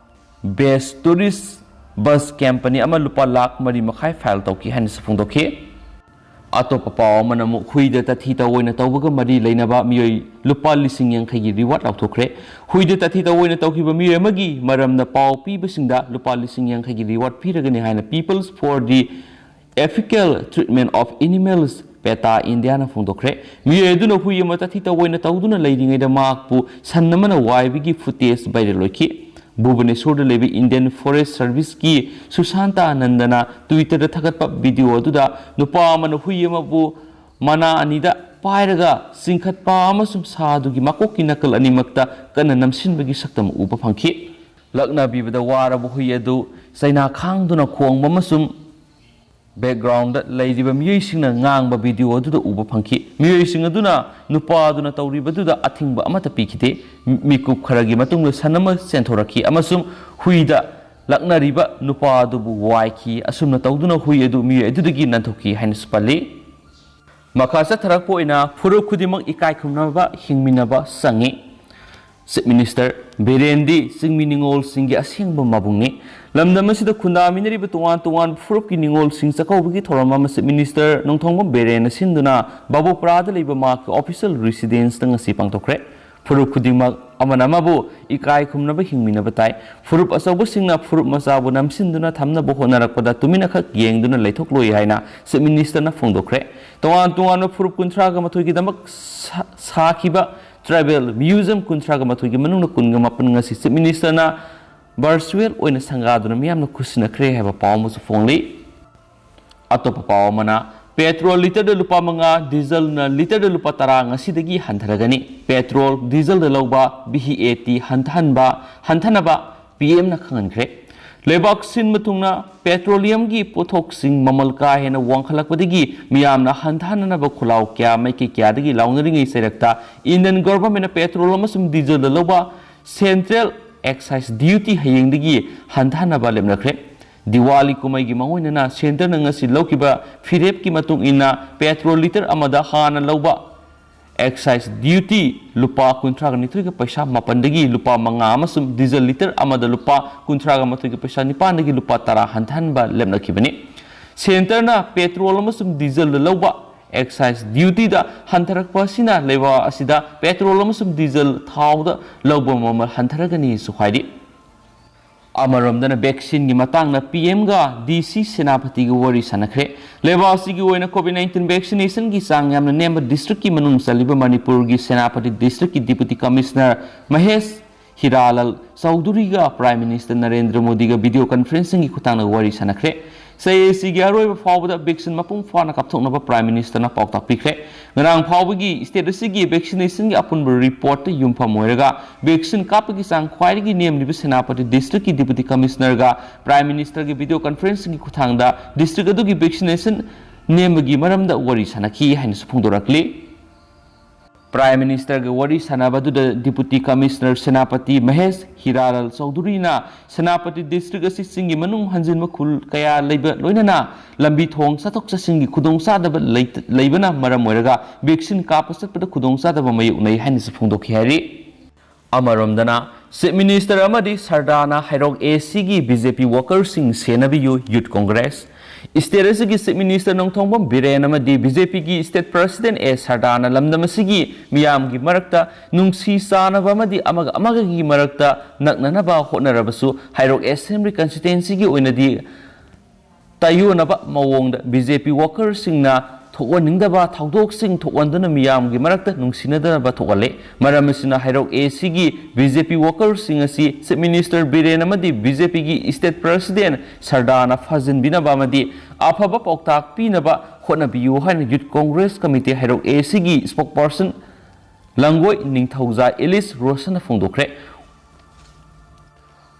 ꯕꯦꯁ ꯇꯨꯔꯤꯁ ꯕꯁ ꯀꯝꯄꯅꯤ ꯑꯃ ꯂꯨꯄꯥ ꯂꯥꯈ ꯃꯔꯤ ꯃꯈꯥꯏ ꯐꯥꯏꯜ ꯇꯧꯈꯤ ꯍꯥꯏꯅꯁꯨ ꯐꯣꯡꯗꯣꯛꯈꯤ꯫ ꯑꯇꯣꯞꯄ ꯄꯥꯎ ꯑꯃꯅ ꯑꯃꯨꯛ ꯍꯨꯏꯗ ꯇꯥꯊꯤ ꯇꯧꯑꯣꯏꯅ ꯇꯧꯕꯒ ꯃꯔꯤ ꯂꯩꯅꯕ ꯃꯤꯑꯣꯏ ꯂꯨꯄꯥ ꯂꯤꯁꯤꯡ ꯌꯥꯡꯈꯩꯒꯤ ꯔꯤꯋꯥꯔꯗ ꯂꯥꯎꯊꯣꯛꯈ꯭ꯔꯦ꯫ ꯍꯨꯏꯗ ꯇꯥꯊꯤ ꯇꯧꯑꯣꯏꯅ ꯇꯧꯈꯤꯕ ꯃꯤꯑꯣꯏ ꯑꯃꯒꯤ ꯃꯔꯝꯗ ꯄꯥꯎ ꯄꯤꯕꯁꯤꯡꯗ ꯂꯨꯄꯥ ꯂꯤꯁꯤꯡ ꯌꯥꯡꯈꯩꯒꯤ ꯔꯤꯋꯥꯔꯗ ꯄꯤꯔꯒꯅꯤ ꯍꯥꯏꯅ People's for the Ethical Treatment of Animals, PETA India ꯅ ꯐꯣꯡꯗꯣꯛꯈ꯭ꯔꯦ꯫ ꯃꯤꯑꯣꯏ ꯑꯗꯨꯅ ꯍꯨꯏ ꯑꯃ ꯇꯥꯊꯤ ꯇꯧꯑꯣꯏꯅ ꯇꯧꯗꯨꯅ ꯂꯩꯔꯤꯉꯩꯗ ꯃꯍꯥꯛꯄꯨ ꯁꯟ ꯑꯃꯅ ꯋꯥꯏꯕꯒꯤ ꯐꯨꯇꯦꯖ ꯚꯥꯏꯔꯦꯜ ꯑꯣꯏꯈꯤ꯫ ꯚꯨꯕꯅꯦꯁꯣꯔꯗ ꯂꯩꯕ ꯏꯟꯗꯤꯌꯟ ꯐꯣꯔꯦꯁ ꯁꯔꯚꯤꯁꯀꯤ ꯁꯨꯁꯥꯟꯇ ꯑꯥꯅꯟꯗꯅ ꯇ꯭ꯋꯤꯇꯔꯗ ꯊꯥꯒꯠꯄ ꯚꯤꯗꯤꯑꯣ ꯑꯗꯨꯗ ꯅꯨꯄꯥ ꯑꯃꯅ ꯍꯨꯏ ꯑꯃꯕꯨ ꯃꯅꯥ ꯑꯅꯤꯗ ꯄꯥꯏꯔꯒ ꯆꯤꯡꯈꯠꯄ ꯑꯃꯁꯨꯡ ꯁꯥ ꯑꯗꯨꯒꯤ ꯃꯀꯣꯛꯀꯤ ꯅꯥꯀꯜ ꯑꯅꯤꯃꯛꯇ ꯀꯟꯅ ꯅꯝꯁꯤꯟꯕꯒꯤ ꯁꯛꯇꯝ ꯎꯕ ꯐꯪꯈꯤ꯫ ꯂꯛꯅꯕꯤꯕꯗ ꯋꯥꯔꯕ ꯍꯨꯏ ꯑꯗꯨ ꯆꯩꯅꯥ ꯈꯥꯡꯗꯨꯅ ꯈꯣꯡꯕ ꯑꯃꯁꯨꯡ ꯕꯦꯛꯒ꯭ꯔꯥꯎꯟꯗ ꯂꯩꯔꯤꯕ ꯃꯤꯑꯣꯏꯁꯤꯡꯅ ꯉꯥꯡꯕ ꯚꯤꯗꯤꯑꯣ ꯑꯗꯨꯗ ꯎꯕ ꯐꯪꯈꯤ꯫ ꯃꯤꯑꯣꯏꯁꯤꯡ ꯑꯗꯨꯅ ꯅꯨꯄꯥ ꯑꯗꯨꯅ ꯇꯧꯔꯤꯕꯗꯨꯗ ꯑꯊꯤꯡꯕ ꯑꯃꯠꯇ ꯄꯤꯈꯤꯗꯦ꯫ ꯃꯤꯀꯨꯞ ꯈꯔꯒꯤ ꯃꯇꯨꯡꯗ ꯁꯟ ꯑꯃ ꯆꯦꯟꯊꯣꯔꯛꯈꯤ ꯑꯃꯁꯨꯡ ꯍꯨꯏꯗ ꯂꯛꯅꯔꯤꯕ ꯅꯨꯄꯥ ꯑꯗꯨꯕꯨ ꯋꯥꯏꯈꯤ꯫ ꯑꯁꯨꯝꯅ ꯇꯧꯗꯨꯅ ꯍꯨꯏ ꯑꯗꯨ ꯃꯤꯑꯣꯏ ꯑꯗꯨꯗꯒꯤ ꯅꯥꯟꯊꯣꯛꯈꯤ ꯍꯥꯏꯅꯁꯨ ꯄꯜꯂꯤ꯫ ꯃꯈꯥ ꯆꯠꯊꯔꯛꯄ ꯑꯣꯏꯅ ꯐꯨꯔꯨꯞ ꯈꯨꯗꯤꯡꯃꯛ ꯏꯀꯥꯏ ꯈꯨꯝꯅꯕ ꯍꯤꯡꯃꯤꯟꯅꯕ ꯆꯪꯏ꯫ ꯆꯤꯐ ꯃꯤꯅꯤꯁꯇꯔ ꯕꯤꯔꯦꯟꯗꯤ ꯆꯤꯡꯃꯤ ꯅꯤꯉꯣꯜꯁꯤꯡꯒꯤ ꯑꯁꯦꯡꯕ ꯃꯕꯨꯡꯅꯤ꯫ ꯂꯝꯗꯝ ꯑꯁꯤꯗ ꯈꯨꯟꯗꯥꯃꯤꯟꯅꯔꯤꯕ ꯇꯣꯉꯥꯟ ꯇꯣꯉꯥꯟꯕ ꯐꯨꯔꯨꯞꯀꯤ ꯅꯤꯉꯣꯜꯁꯤꯡ ꯆꯥꯛꯀꯧꯕꯒꯤ ꯊꯧꯔꯝ ꯑꯃ ꯆꯤꯐ ꯃꯤꯅꯤꯁꯇꯔ ꯅꯣꯡꯊꯣꯝꯕꯝ ꯕꯤꯔꯦꯟꯅ ꯁꯤꯟꯗꯨꯅ ꯕꯥꯕꯨꯄꯨꯔꯥꯗ ꯂꯩꯕ ꯃꯍꯥꯛꯀꯤ ꯑꯣꯐꯤꯁꯤꯌꯦꯜ ꯔꯤꯁꯤꯗꯦꯟꯁꯇ ꯉꯁꯤ ꯄꯥꯡꯊꯣꯛꯈ꯭ꯔꯦ꯫ ꯐꯨꯔꯨꯞ ꯈꯨꯗꯤꯡꯃꯛ ꯑꯃꯅ ꯑꯃꯕꯨ ꯏꯀꯥꯏ ꯈꯨꯝꯅꯕ ꯍꯤꯡꯃꯤꯟꯅꯕ ꯇꯥꯏ꯫ ꯐꯨꯔꯨꯞ ꯑꯆꯧꯕꯁꯤꯡꯅ ꯐꯨꯔꯨꯞ ꯃꯆꯥꯕꯨ ꯅꯝꯁꯤꯟꯗꯨꯅ ꯊꯝꯅꯕ ꯍꯣꯠꯅꯔꯛꯄꯗ ꯇꯨꯃꯤꯟꯅꯈꯛ ꯌꯦꯡꯗꯨꯅ ꯂꯩꯊꯣꯛꯂꯣꯏ ꯍꯥꯏꯅ ꯆꯤꯐ ꯃꯤꯅꯤꯁꯇꯔꯅ ꯐꯣꯡꯗꯣꯛꯈ꯭ꯔꯦ꯫ ꯇꯣꯉꯥꯟ ꯇꯣꯉꯥꯟꯕ ꯐꯨꯔꯨꯞ ꯀꯨꯟꯊ꯭ꯔꯥꯒ ꯃꯥꯊꯣꯏꯒꯤꯗꯃꯛ ꯁꯥ-, ꯁꯥꯈꯤꯕ ꯇ꯭ꯔꯥꯏꯕꯦꯜ ꯃ꯭ꯌꯨꯖꯤꯌꯝ ꯀꯨꯟꯊ꯭ꯔꯥꯒ ꯃꯥꯊꯣꯏꯒꯤ ꯃꯅꯨꯡꯗ ꯀꯨꯟꯒ ꯃꯥꯄꯟ ꯉꯁꯤ ꯆꯤꯐ ꯃꯤꯅꯤꯁꯇꯔꯅ ꯚꯔꯆꯨꯋꯦꯜ ꯑꯣꯏꯅ ꯁꯪꯒꯥꯗꯨꯅ ꯃꯤꯌꯥꯝꯅ ꯈꯨꯠꯁꯤꯟꯅꯈ꯭ꯔꯦ ꯍꯥꯏꯕ ꯄꯥꯎ ꯑꯃꯁꯨ ꯐꯣꯡꯂꯤ꯫ ꯑꯇꯣꯞꯄ ꯄꯥꯎ ꯑꯃꯅ, ꯄꯦꯇ꯭ꯔꯣꯜ ꯂꯤꯇꯔꯗ ꯂꯨꯄꯥ ꯃꯉꯥ, ꯗꯤꯖꯜꯅ ꯂꯤꯇꯔꯗ ꯂꯨꯄꯥ ꯇꯔꯥ ꯉꯁꯤꯗꯒꯤ ꯍꯟꯊꯔꯒꯅꯤ꯫ ꯄꯦꯇ꯭ꯔꯣꯜ, ꯗꯤꯖꯜꯗ ꯂꯧꯕ ꯚꯤ ꯑꯦ ꯇꯤ ꯍꯟꯊꯍꯟꯕ, ꯍꯟꯊꯅꯕ ꯄꯤ ꯑꯦꯝꯅ ꯈꯪꯍꯟꯈ꯭ꯔꯦ꯫ ꯂꯩꯕꯥꯛ ꯁꯤꯟꯕ ꯊꯨꯡꯅ ꯄꯦꯇ꯭ꯔꯣꯂꯤꯌꯝꯒꯤ ꯄꯣꯠꯊꯣꯛꯁꯤꯡ ꯃꯃꯜ ꯀꯥ ꯍꯦꯟꯅ ꯋꯥꯡꯈꯠꯂꯛꯄꯗꯒꯤ ꯃꯤꯌꯥꯝꯅ ꯍꯟꯊꯍꯟꯅꯅꯕ ꯈꯨꯜꯂꯥꯎ ꯀꯌꯥ ꯃꯥꯏꯀꯩ ꯀꯌꯥꯗꯒꯤ ꯂꯥꯎꯅꯔꯤꯉꯩ ꯆꯩꯔꯛꯇ ꯏꯟꯗꯤꯌꯟ ꯒꯣꯚꯔꯟꯃꯦꯟꯠꯅ ꯄꯦꯇ꯭ꯔꯣꯜ ꯑꯃꯁꯨꯡ ꯗꯤꯖꯜꯗ ꯂꯧꯕ ꯁꯦꯟꯇ꯭ꯔꯦꯜ ꯑꯦꯛꯁꯥꯏꯁ ꯗ꯭ꯌꯨꯇꯤ ꯍꯌꯦꯡꯗꯒꯤ ꯍꯟꯊꯍꯟꯅꯕ ꯂꯦꯞꯅꯈ꯭ꯔꯦ꯫ ꯗꯤꯋꯥꯂꯤ ꯀꯨꯝꯍꯩꯒꯤ ꯃꯥꯡꯑꯣꯏꯅꯅ ꯁꯦꯟꯇꯔꯅ ꯉꯁꯤ ꯂꯧꯈꯤꯕ ꯐꯤꯔꯦꯞꯀꯤ ꯃꯇꯨꯡ ꯏꯟꯅ ꯄꯦꯇ꯭ꯔꯣꯜ ꯂꯤꯇꯔ ꯑꯃꯗ ꯍꯥꯟꯅ ꯂꯧꯕ ꯑꯦꯛꯁꯥꯏꯁ ꯗ꯭ꯌꯨꯇꯤ ꯂꯨꯄꯥ ꯀꯨꯟꯊ꯭ꯔꯥꯒ ꯅꯤꯊꯣꯏꯒ ꯄꯩꯁꯥ ꯃꯥꯄꯟꯗꯒꯤ ꯂꯨꯄꯥ ꯃꯉꯥ ꯑꯃꯁꯨꯡ ꯗꯤꯖꯜ ꯂꯤꯇꯔ ꯑꯃꯗ ꯂꯨꯄꯥ ꯀꯨꯟꯊ꯭ꯔꯥꯒ ꯃꯥꯊꯣꯏꯒ ꯄꯩꯁꯥ ꯅꯤꯄꯥꯟꯗꯒꯤ ꯂꯨꯄꯥ ꯇꯔꯥ ꯍꯟꯊꯍꯟꯕ ꯂꯦꯞꯅꯈꯤꯕꯅꯤ꯫ ꯁꯦꯟꯇꯔꯅ ꯄꯦꯇ꯭ꯔꯣꯜ ꯑꯃꯁꯨꯡ ꯗꯤꯖꯜꯗ ꯂꯧꯕ ꯑꯦꯛꯁꯥꯏꯁ ꯗ꯭ꯌꯨꯇꯤꯗ ꯍꯟꯊꯔꯛꯄ ꯑꯁꯤꯅ ꯂꯩꯕꯥꯛ ꯑꯁꯤꯗ ꯄꯦꯇ꯭ꯔꯣꯜ ꯑꯃꯁꯨꯡ ꯗꯤꯖꯜ ꯊꯥꯎꯗ ꯂꯧꯕ ꯃꯃꯜ ꯍꯟꯊꯔꯒꯅꯤꯁꯨ ꯍꯥꯏꯔꯤ꯫ ꯑꯃꯔꯣꯝꯗꯅ ꯚꯦꯛꯁꯤꯟꯒꯤ ꯃꯇꯥꯡꯗ ꯄꯤ ꯑꯦꯝꯒ ꯗꯤ ꯁꯤ ꯁꯦꯅꯥꯄꯇꯤꯒ ꯋꯥꯔꯤ ꯁꯥꯟꯅꯈ꯭ꯔꯦ꯫ ꯂꯩꯕꯥꯛ ꯑꯁꯤꯒꯤ ꯑꯣꯏꯅ ꯀꯣꯚꯤꯗ ꯅꯥꯏꯟꯇꯤꯟ ꯚꯦꯛꯁꯤꯅꯦꯁꯟꯒꯤ ꯆꯥꯡ ꯌꯥꯝꯅ ꯅꯦꯝꯕ ꯗꯤꯁꯇ꯭ꯔꯤꯛꯀꯤ ꯃꯅꯨꯡ ꯆꯜꯂꯤꯕ ꯃꯅꯤꯄꯨꯔꯒꯤ ꯁꯦꯅꯥꯄꯇꯤ ꯗꯤꯁꯇ꯭ꯔꯤꯛꯀꯤ ꯗꯤꯄꯨꯇꯤ ꯀꯃꯤꯁꯅꯔ ꯃꯍꯦꯁ ꯍꯤꯔꯥꯂꯜ ꯆꯧꯙꯨꯔꯤꯒ ꯄ꯭ꯔꯥꯏꯝ ꯃꯤꯅꯤꯁꯇꯔ ꯅꯔꯦꯟꯗ꯭ꯔ ꯃꯣꯗꯤꯒ ꯚꯤꯗꯤꯑꯣ ꯀꯟꯐꯔꯦꯟꯁꯤꯡꯒꯤ ꯈꯨꯠꯊꯥꯡꯗ ꯋꯥꯔꯤ ꯁꯥꯟꯅꯈ꯭ꯔꯦ꯫ ꯆꯌꯣꯜ ꯑꯁꯤꯒꯤ ꯑꯔꯣꯏꯕ ꯐꯥꯎꯕꯗ ꯚꯦꯛꯁꯤꯟ ꯃꯄꯨꯡ ꯐꯥꯅ ꯀꯥꯞꯊꯣꯛꯅꯕ ꯄ꯭ꯔꯥꯏꯝ ꯃꯤꯅꯤꯁꯇꯔꯅ ꯄꯥꯎꯇꯥꯛ ꯄꯤꯈ꯭ꯔꯦ꯫ ꯉꯔꯥꯡ ꯐꯥꯎꯕꯒꯤ ꯁ꯭ꯇꯦꯠ ꯑꯁꯤꯒꯤ ꯚꯦꯛꯁꯤꯅꯦꯁꯟꯒꯤ ꯑꯄꯨꯟꯕ ꯔꯤꯄꯣꯔꯠꯇ ꯌꯨꯝꯐꯝ ꯑꯣꯏꯔꯒ ꯚꯦꯛꯁꯤꯟ ꯀꯥꯞꯄꯒꯤ ꯆꯥꯡ ꯈ꯭ꯋꯥꯏꯗꯒꯤ ꯅꯦꯝꯂꯤꯕ ꯁꯦꯅꯥꯄꯇꯤ ꯗꯤꯁꯇ꯭ꯔꯤꯛꯀꯤ ꯗꯤꯄꯨꯇꯤ ꯀꯃꯤꯁꯅꯔꯒ ꯄ꯭ꯔꯥꯏꯝ ꯃꯤꯅꯤꯁꯇꯔꯒꯤ ꯚꯤꯗꯤꯑꯣ ꯀꯟꯐꯔꯦꯟꯁꯤꯡꯒꯤ ꯈꯨꯠꯊꯥꯡꯗ ꯗꯤꯁꯇ꯭ꯔꯤꯛ ꯑꯗꯨꯒꯤ ꯚꯦꯛꯁꯤꯅꯦꯁꯟ ꯅꯦꯝꯕꯒꯤ ꯃꯔꯝꯗ ꯋꯥꯔꯤ ꯁꯥꯟꯅꯈꯤ ꯍꯥꯏꯅꯁꯨ ꯐꯣꯡꯗꯣꯔꯛꯂꯤ꯫ ꯄ꯭ꯔꯥꯏꯝ ꯃꯤꯅꯤꯁꯇꯔꯒ ꯋꯥꯔꯤ ꯁꯥꯟꯅꯕꯗꯨꯗ ꯗꯤꯄꯨꯇꯤ ꯀꯃꯤꯁꯅꯔ ꯁꯦꯅꯥꯄꯇꯤ ꯃꯍꯦꯁ ꯍꯤꯔꯥꯂꯜ ꯆꯧꯙꯨꯔꯤꯅ ꯁꯦꯅꯥꯄꯇꯤ ꯗꯤꯁꯇ꯭ꯔꯤꯛ ꯑꯁꯤ ꯆꯤꯡꯒꯤ ꯃꯅꯨꯡ ꯍꯟꯖꯤꯟꯕ ꯈꯨꯜ ꯀꯌꯥ ꯂꯩꯕ ꯂꯣꯏꯅꯅ ꯂꯝꯕꯤ ꯊꯣꯡ ꯆꯠꯊꯣꯛ ꯆꯠꯁꯤꯟꯒꯤ ꯈꯨꯗꯣꯡꯆꯥꯗꯕ ꯂꯩꯇ-, ꯂꯩꯕꯅ ꯃꯔꯝ ꯑꯣꯏꯔꯒ ꯚꯦꯛꯁꯤꯟ ꯀꯥꯞꯄ ꯆꯠꯄꯗ ꯈꯨꯗꯣꯡꯆꯥꯗꯕ ꯃꯥꯌꯣꯛꯅꯩ ꯍꯥꯏꯅꯁꯨ ꯐꯣꯡꯗꯣꯛꯈꯤ ꯍꯥꯏꯔꯤ꯫ ꯑꯃꯔꯣꯝꯗꯅ, Chief Minister ꯑꯃꯗꯤ ꯁꯔꯗꯥꯅ ꯍꯩꯔꯣꯛ A Cꯒꯤ B J P workerꯁꯤꯡ ꯁꯦꯟꯅꯕꯤꯌꯨ Youth Congress꯫ State ꯑꯁꯤꯒꯤ Chief Minister ꯅꯣꯡꯊꯣꯝꯕꯝ ꯕꯤꯔꯦꯟ ꯑꯃꯗꯤ B J Pꯒꯤ State President A ꯁꯔꯗꯥꯅ ꯂꯝꯗꯝ ꯑꯁꯤꯒꯤ ꯃꯤꯌꯥꯝꯒꯤ ꯃꯔꯛꯇ ꯅꯨꯡꯁꯤ ꯆꯥꯟꯅꯕ ꯑꯃꯗꯤ ꯑꯃꯒ ꯑꯃꯒꯒꯤ ꯃꯔꯛꯇ ꯅꯛꯅꯅꯕ ꯍꯣꯠꯅꯔꯕꯁꯨ, ꯍꯩꯔꯣꯛ Assembly Constituencyꯒꯤ ꯑꯣꯏꯅꯗꯤ ꯇꯥꯏꯌꯣꯟꯅꯕ ꯃꯑꯣꯡꯗ B J P workerꯁꯤꯡꯅ ꯊꯣꯛꯍꯟꯅꯤꯡꯗꯕ ꯊꯧꯗꯣꯛꯁꯤꯡ ꯊꯣꯛꯍꯟꯗꯨꯅ ꯃꯤꯌꯥꯝꯒꯤ ꯃꯔꯛꯇ ꯅꯨꯡꯁꯤꯅꯗꯅꯕ ꯊꯣꯛꯍꯜꯂꯦ꯫ ꯃꯔꯝ ꯑꯁꯤꯅ ꯍꯩꯔꯣꯛ A Cꯒꯤ B J P workerꯁꯤꯡ ꯑꯁꯤ Chief Minister ꯕꯤꯔꯦꯟ ꯑꯃꯗꯤ B J Pꯒꯤ State President ꯁꯔꯗꯥꯅ ꯐꯥꯖꯤꯟꯕꯤꯅꯕ ꯑꯃꯗꯤ ꯑꯐꯕ ꯄꯥꯎꯇꯥꯛ ꯄꯤꯅꯕ ꯍꯣꯠꯅꯕꯤꯌꯨ ꯍꯥꯏꯅ Youth Congress Committee ꯍꯩꯔꯣꯛ A Cꯒꯤ spokesperson ꯂꯪꯒꯣꯏ ꯅꯤꯡꯊꯧꯖꯥ ꯑꯦꯂꯤꯁ ꯔꯣꯁꯟꯅ ꯐꯣꯡꯗꯣꯛꯈ꯭ꯔꯦ꯫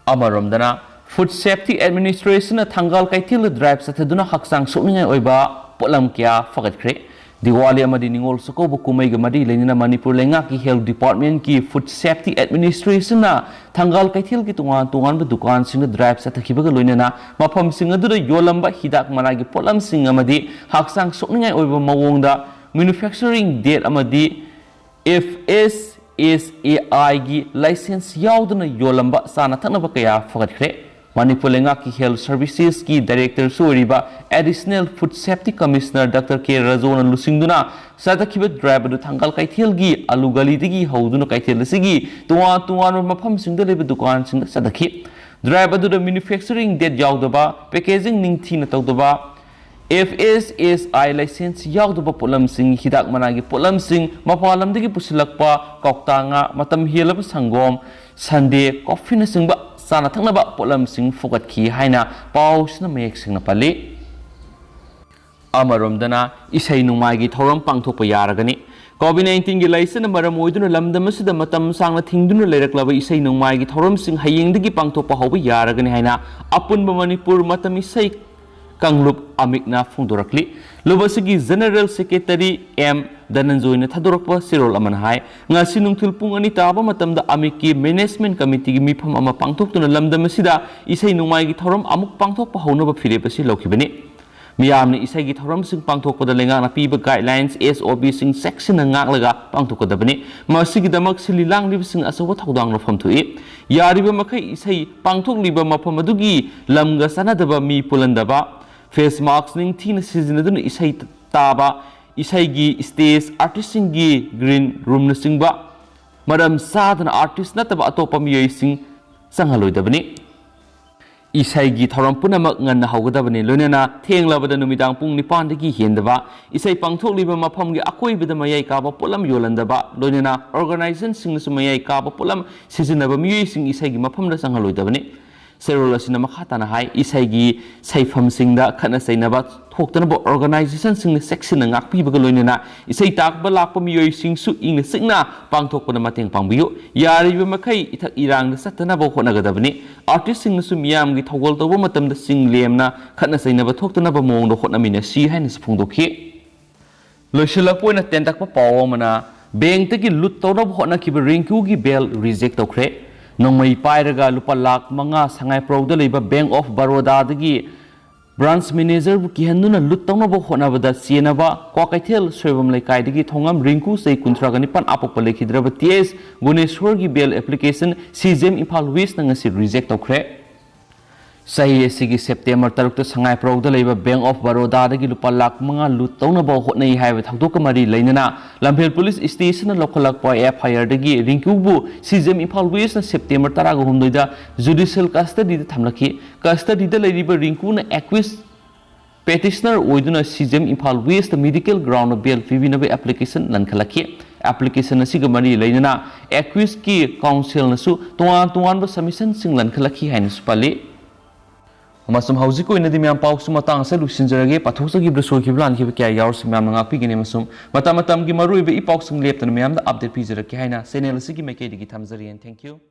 ꯑꯃꯔꯣꯝꯗꯅ, Food Safety Administrationꯅ ꯊꯪꯒꯥꯜ ꯀꯩꯊꯦꯜꯗ drive ꯆꯠꯊꯗꯨꯅ ꯍꯛꯆꯥꯡ ꯁꯣꯛꯅꯤꯡꯉꯥꯏ ꯑꯣꯏꯕ ꯄꯣꯠꯂꯝ ꯀꯌꯥ ꯐꯒꯠꯈ꯭ꯔꯦ꯫ ꯗꯤꯋꯥꯂꯤ ꯑꯃꯗꯤ ꯅꯤꯉꯣꯜ ꯆꯥꯛꯀꯧꯕ ꯀꯨꯝꯍꯩꯒ ꯃꯔꯤ ꯂꯩꯅꯅ ꯃꯅꯤꯄꯨꯔ ꯂꯩꯉꯥꯛꯀꯤ Health Departmentꯀꯤ Food Safety Administrationꯅ ꯊꯪꯒꯥꯜ ꯀꯩꯊꯦꯜꯒꯤ ꯇꯣꯉꯥꯟ ꯇꯣꯉꯥꯟꯕ ꯗꯨꯀꯥꯟꯁꯤꯡꯗ drive ꯆꯠꯊꯈꯤꯕꯒ ꯂꯣꯏꯅꯅ ꯃꯐꯝꯁꯤꯡ ꯑꯗꯨꯗ ꯌꯣꯜꯂꯝꯕ ꯍꯤꯗꯥꯛ ꯃꯅꯥꯒꯤ ꯄꯣꯠꯂꯝꯁꯤꯡ ꯑꯃꯗꯤ ꯍꯛꯆꯥꯡ ꯁꯣꯛꯅꯤꯡꯉꯥꯏ ꯑꯣꯏꯕ ꯃꯑꯣꯡꯗ manufacturing date ꯑꯃꯗꯤ F S S A Iꯒꯤ license ꯌꯥꯎꯗꯅ ꯌꯣꯜꯂꯝꯕ ꯆꯥꯅ ꯊꯛꯅꯕ ꯀꯌꯥ ꯐꯒꯠꯈ꯭ꯔꯦ꯫ ꯃꯅꯤꯄꯨꯔ ꯂꯩꯉꯥꯛꯀꯤ Health Servicesꯀꯤ Directorꯁꯨ ꯑꯣꯏꯔꯤꯕ Additional Food Safety Commissioner Doctor K ꯔꯖꯣꯅ ꯂꯨꯆꯤꯡꯗꯨꯅ ꯆꯠꯊꯈꯤꯕ drive ꯑꯗꯨ ꯊꯪꯒꯥꯜ ꯀꯩꯊꯦꯜꯒꯤ ꯑꯂꯨ ꯒꯂꯤꯗꯒꯤ ꯍꯧꯗꯨꯅ ꯀꯩꯊꯦꯜ ꯑꯁꯤꯒꯤ ꯇꯣꯉꯥꯟ ꯇꯣꯉꯥꯟꯕ ꯃꯐꯝꯁꯤꯡꯗ ꯂꯩꯕ ꯗꯨꯀꯥꯟꯁꯤꯡꯗ ꯆꯠꯊꯈꯤ꯫ Drive ꯑꯗꯨꯗ manufacturing date ꯌꯥꯎꯗꯕ, packaging ꯅꯤꯡꯊꯤꯅ ꯇꯧꯗꯕ, F S S I license ꯌꯥꯎꯗꯕ ꯄꯣꯠꯂꯝꯁꯤꯡ, ꯍꯤꯗꯥꯛ ꯃꯅꯥꯒꯤ ꯄꯣꯠꯂꯝꯁꯤꯡ, ꯃꯄꯥꯟ ꯂꯝꯗꯒꯤ ꯄꯨꯁꯤꯜꯂꯛꯄ ꯀꯧꯇꯥ ꯉꯥ, ꯃꯇꯝ ꯍꯦꯜꯂꯕ ꯁꯪꯒꯣꯝ, ꯁꯟꯗꯦ, coffeeꯅꯆꯤꯡꯕ ꯆꯥꯅ ꯊꯛꯅꯕ ꯄꯣꯠꯂꯝꯁꯤꯡ ꯐꯨꯒꯠꯈꯤ ꯍꯥꯏꯅ ꯄꯥꯎꯁꯤꯅ ꯃꯌꯦꯛ ꯁꯦꯡꯅ ꯄꯜꯂꯤ꯫ ꯑꯃꯔꯣꯝꯗꯅ, ꯏꯁꯩ ꯅꯣꯡꯃꯥꯏꯒꯤ ꯊꯧꯔꯝ ꯄꯥꯡꯊꯣꯛꯄ ꯌꯥꯔꯒꯅꯤ꯫ COVID nineteenꯒꯤ ꯂꯥꯏꯆꯠꯅ ꯃꯔꯝ ꯑꯣꯏꯗꯨꯅ ꯂꯝꯗꯝ ꯑꯁꯤꯗ ꯃꯇꯝ ꯁꯥꯡꯅ ꯊꯤꯡꯗꯨꯅ ꯂꯩꯔꯛꯂꯕ ꯏꯁꯩ ꯅꯣꯡꯃꯥꯏꯒꯤ ꯊꯧꯔꯝꯁꯤꯡ ꯍꯌꯦꯡꯗꯒꯤ ꯄꯥꯡꯊꯣꯛꯄ ꯍꯧꯕ ꯌꯥꯔꯒꯅꯤ ꯍꯥꯏꯅ ꯑꯄꯨꯟꯕ ꯃꯅꯤꯄꯨꯔ ꯃꯇꯝ ꯏꯁꯩ ꯀꯥꯡꯂꯨꯞ ꯑꯃꯤꯛꯅ ꯐꯣꯡꯗꯣꯔꯛꯂꯤ꯫ ꯂꯨꯞ ꯑꯁꯤꯒꯤ General Secretary M ꯙꯅꯟꯖꯣꯏꯅ ꯊꯥꯗꯣꯔꯛꯄ ꯆꯦꯔꯣꯜ ꯑꯃꯅ ꯍꯥꯏ, ꯉꯁꯤ ꯅꯨꯡꯊꯤꯜ ꯄꯨꯡ ꯑꯅꯤ ꯇꯥꯕ ꯃꯇꯝꯗ ꯑꯃꯤꯛꯀꯤ Management Committeeꯒꯤ ꯃꯤꯐꯝ ꯑꯃ ꯄꯥꯡꯊꯣꯛꯇꯨꯅ ꯂꯝꯗꯝ ꯑꯁꯤꯗ ꯏꯁꯩ ꯅꯣꯡꯃꯥꯏꯒꯤ ꯊꯧꯔꯝ ꯑꯃꯨꯛ ꯄꯥꯡꯊꯣꯛꯄ ꯍꯧꯅꯕ ꯐꯤꯔꯦꯞ ꯑꯁꯤ ꯂꯧꯈꯤꯕꯅꯤ꯫ ꯃꯤꯌꯥꯝꯅ ꯏꯁꯩꯒꯤ ꯊꯧꯔꯝꯁꯤꯡ ꯄꯥꯡꯊꯣꯛꯄꯗ ꯂꯩꯉꯥꯛꯅ ꯄꯤꯕ guidelines, S O P ꯁꯤꯡ ꯆꯦꯛꯁꯤꯟꯅ ꯉꯥꯛꯂꯒ ꯄꯥꯡꯊꯣꯛꯀꯗꯕꯅꯤ꯫ ꯃꯁꯤꯒꯤꯗꯃꯛ ꯁꯤꯜꯂꯤ ꯂꯥꯡꯂꯤꯕꯁꯤꯡ ꯑꯆꯧꯕ ꯊꯧꯗꯥꯡ ꯂꯧꯐꯝ ꯊꯣꯛꯏ꯫ ꯌꯥꯔꯤꯕ ꯃꯈꯩ ꯏꯁꯩ ꯄꯥꯡꯊꯣꯛꯂꯤꯕ ꯃꯐꯝ ꯑꯗꯨꯒꯤ ꯂꯝꯒ ꯆꯥꯟꯅꯗꯕ ꯃꯤ ꯄꯨꯜꯍꯟꯗꯕ, face mask ꯅꯤꯡꯊꯤꯅ ꯁꯤꯖꯤꯟꯅꯗꯨꯅ ꯏꯁꯩ ꯇꯥꯕ, ꯏꯁꯩꯒꯤ stage artist ꯁꯤꯡꯒꯤ green room ꯅꯆꯤꯡꯕ ꯃꯔꯝ ꯆꯥꯗꯅ artist ꯅꯠꯇꯕ ꯑꯇꯣꯞꯄ ꯃꯤꯑꯣꯏꯁꯤꯡ ꯆꯪꯍꯜꯂꯣꯏꯗꯕꯅꯤ꯫ ꯏꯁꯩꯒꯤ ꯊꯧꯔꯝ ꯄꯨꯝꯅꯃꯛ ꯉꯟꯅ ꯍꯧꯒꯗꯕꯅꯤ, ꯂꯣꯏꯅꯅ ꯊꯦꯡꯂꯕꯗ ꯅꯨꯃꯤꯗꯥꯡ ꯄꯨꯡ ꯅꯤꯄꯥꯟꯗꯒꯤ ꯍꯦꯟꯗꯕ꯫ ꯏꯁꯩ ꯄꯥꯡꯊꯣꯛꯂꯤꯕ ꯃꯐꯝꯒꯤ ꯑꯀꯣꯏꯕꯗ ꯃꯌꯥꯏ ꯀꯥꯕ ꯄꯣꯠꯂꯝ ꯌꯣꯜꯍꯟꯗꯕ, ꯂꯣꯏꯅꯅ organization ꯁꯤꯡꯅꯁꯨ ꯃꯌꯥꯏ ꯀꯥꯕ ꯄꯣꯠꯂꯝ ꯁꯤꯖꯤꯟꯅꯕ ꯃꯤꯑꯣꯏꯁꯤꯡ ꯏꯁꯩꯒꯤ ꯃꯐꯝꯗ ꯆꯪꯍꯜꯂꯣꯏꯗꯕꯅꯤ꯫ ꯆꯦꯔꯣꯜ ꯑꯁꯤꯅ ꯃꯈꯥ ꯇꯥꯅ ꯍꯥꯏ, ꯏꯁꯩꯒꯤ ꯁꯩꯐꯝꯁꯤꯡꯗ ꯈꯠꯅ ꯆꯩꯅꯕ ꯊꯣꯛꯇꯅꯕ organization ꯁꯤꯡꯅ ꯆꯦꯛꯁꯤꯟꯅ ꯉꯥꯛꯄꯤꯕꯒ ꯂꯣꯏꯅꯅ ꯏꯁꯩ ꯇꯥꯕ ꯂꯥꯛꯄ ꯃꯤꯑꯣꯏꯁꯤꯡꯁꯨ ꯏꯪꯅ ꯆꯤꯛꯅ ꯄꯥꯡꯊꯣꯛꯄꯗ ꯃꯇꯦꯡ ꯄꯥꯡꯕꯤꯌꯨ꯫ ꯌꯥꯔꯤꯕ ꯃꯈꯩ ꯏꯊꯛ ꯏꯔꯥꯡꯗ ꯆꯠꯇꯅꯕ ꯍꯣꯠꯅꯒꯗꯕꯅꯤ꯫ Artist ꯁꯤꯡꯅꯁꯨ ꯃꯤꯌꯥꯝꯒꯤ ꯊꯧꯒꯜ ꯇꯧꯕ ꯃꯇꯝꯗ ꯆꯤꯡ ꯂꯦꯝꯅ ꯈꯠꯅ ꯆꯩꯅꯕ ꯊꯣꯛꯇꯅꯕ ꯃꯑꯣꯡꯗ ꯍꯣꯠꯅꯃꯤꯟꯅꯁꯤ ꯍꯥꯏꯅꯁꯨ ꯐꯣꯡꯗꯣꯛꯈꯤ꯫ ꯂꯣꯏꯁꯤꯜꯂꯛꯄ ꯑꯣꯏꯅ ꯇꯦꯟꯇꯛꯄ ꯄꯥꯎ ꯑꯃꯅ, bank ꯇꯒꯤ ꯂꯨꯠ ꯇꯧꯅꯕ ꯍꯣꯠꯅꯈꯤꯕ ꯔꯤꯡꯀꯨꯒꯤ bail reject ꯇꯧꯈ꯭ꯔꯦ꯫ ꯅꯣꯡꯃꯩ ꯄꯥꯏꯔꯒ ꯂꯨꯄꯥ ꯂꯥꯈ ꯃꯉꯥ ꯁꯉꯥꯏꯄ꯭ꯔꯧꯗ ꯂꯩꯕ Bank of Baroda ꯗꯒꯤ branch manager ꯕꯨ ꯀꯤꯍꯟꯗꯨꯅ ꯂꯨꯠ ꯇꯧꯅꯕ ꯍꯣꯠꯅꯕꯗ ꯆꯦꯟꯅꯕ ꯀ꯭ꯋꯥꯀꯩꯊꯦꯜ ꯁꯣꯏꯕꯝ ꯂꯩꯀꯥꯏꯗꯒꯤ ꯊꯣꯉꯝ ꯔꯤꯡꯀꯨ, ꯆꯍꯤ ꯀꯨꯟꯊ꯭ꯔꯥꯒ ꯅꯤꯄꯥꯟ, ꯑꯄꯣꯛꯄ ꯂꯩꯈꯤꯗ꯭ꯔꯕ ꯇꯤ ꯑꯦꯁ ꯒꯨꯅꯦꯁꯣꯔꯒꯤ bail application ꯁꯤ ꯖꯤ ꯑꯦꯝ ꯏꯝꯐꯥꯜ West ꯅ ꯉꯁꯤ reject ꯇꯧꯈ꯭ꯔꯦ꯫ ꯆꯍꯤ ꯑꯁꯤꯒꯤ September ꯇꯔꯨꯛꯇ ꯁꯉꯥꯏꯄ꯭ꯔꯧꯗ ꯂꯩꯕ Bank of Baroda ꯗꯒꯤ ꯂꯨꯄꯥ ꯂꯥꯈ ꯃꯉꯥ ꯂꯨꯠ ꯇꯧꯅꯕ ꯍꯣꯠꯅꯩ ꯍꯥꯏꯕ ꯊꯧꯗꯣꯛꯀ ꯃꯔꯤ ꯂꯩꯅꯅ ꯂꯝꯐꯦꯜ Police Station ꯅ ꯂꯧꯈꯠꯂꯛꯄ F I R ꯗꯒꯤ ꯔꯤꯡꯀꯨꯕꯨ C J M Imphal West ꯅ September ꯇꯔꯥꯍꯨꯝꯗꯣꯏꯗ judicial custody ꯗ ꯊꯝꯂꯛꯈꯤ꯫ Custody ꯗ ꯂꯩꯔꯤꯕ ꯔꯤꯡꯀꯨꯅ accused petitioner ꯑꯣꯏꯗꯨꯅ C J M Imphal West ꯇ medical ground ꯗ bail ꯄꯤꯕꯤꯅꯕ application ꯂꯟꯈꯠꯂꯛꯈꯤ꯫ Application ꯑꯁꯤꯒ ꯃꯔꯤ ꯂꯩꯅꯅ accused ꯀꯤ counsel ꯅꯁꯨ ꯇꯣꯉꯥꯟ ꯇꯣꯉꯥꯟꯕ submission ꯁꯤꯡ ꯂꯟꯈꯠꯂꯛꯈꯤ ꯍꯥꯏꯅꯁꯨ ꯄꯜꯂꯤ꯫ ꯑꯃꯁꯨꯡ ꯍꯧꯖꯤꯛꯀꯤ ꯑꯣꯏꯅꯗꯤ ꯃꯌꯥꯝ ꯄꯥꯎꯁꯨ ꯃꯇꯥꯡ ꯑꯁꯤꯗ ꯂꯣꯏꯁꯤꯟꯖꯔꯒꯦ꯫ ꯄꯥꯊꯣꯛꯆꯈꯤꯕꯗ ꯁꯣꯏꯈꯤꯕ ꯂꯥꯟꯈꯤꯕ ꯀꯌꯥ ꯌꯥꯎꯔꯁꯨ ꯃꯌꯥꯝꯅ ꯉꯥꯛꯄꯤꯒꯅꯤ ꯑꯃꯁꯨꯡ ꯃꯇꯝ ꯃꯇꯝꯒꯤ ꯃꯔꯨꯑꯣꯏꯕ ꯏ ꯄꯥꯎꯁꯤꯡ ꯂꯦꯞꯇꯅ ꯃꯌꯥꯝꯗ update ꯄꯤꯖꯔꯛꯀꯦ ꯍꯥꯏꯅ channel ꯑꯁꯤꯒꯤ ꯃꯥꯏꯀꯩꯗꯒꯤ ꯊꯝꯖꯔꯤ꯫ And thank you꯫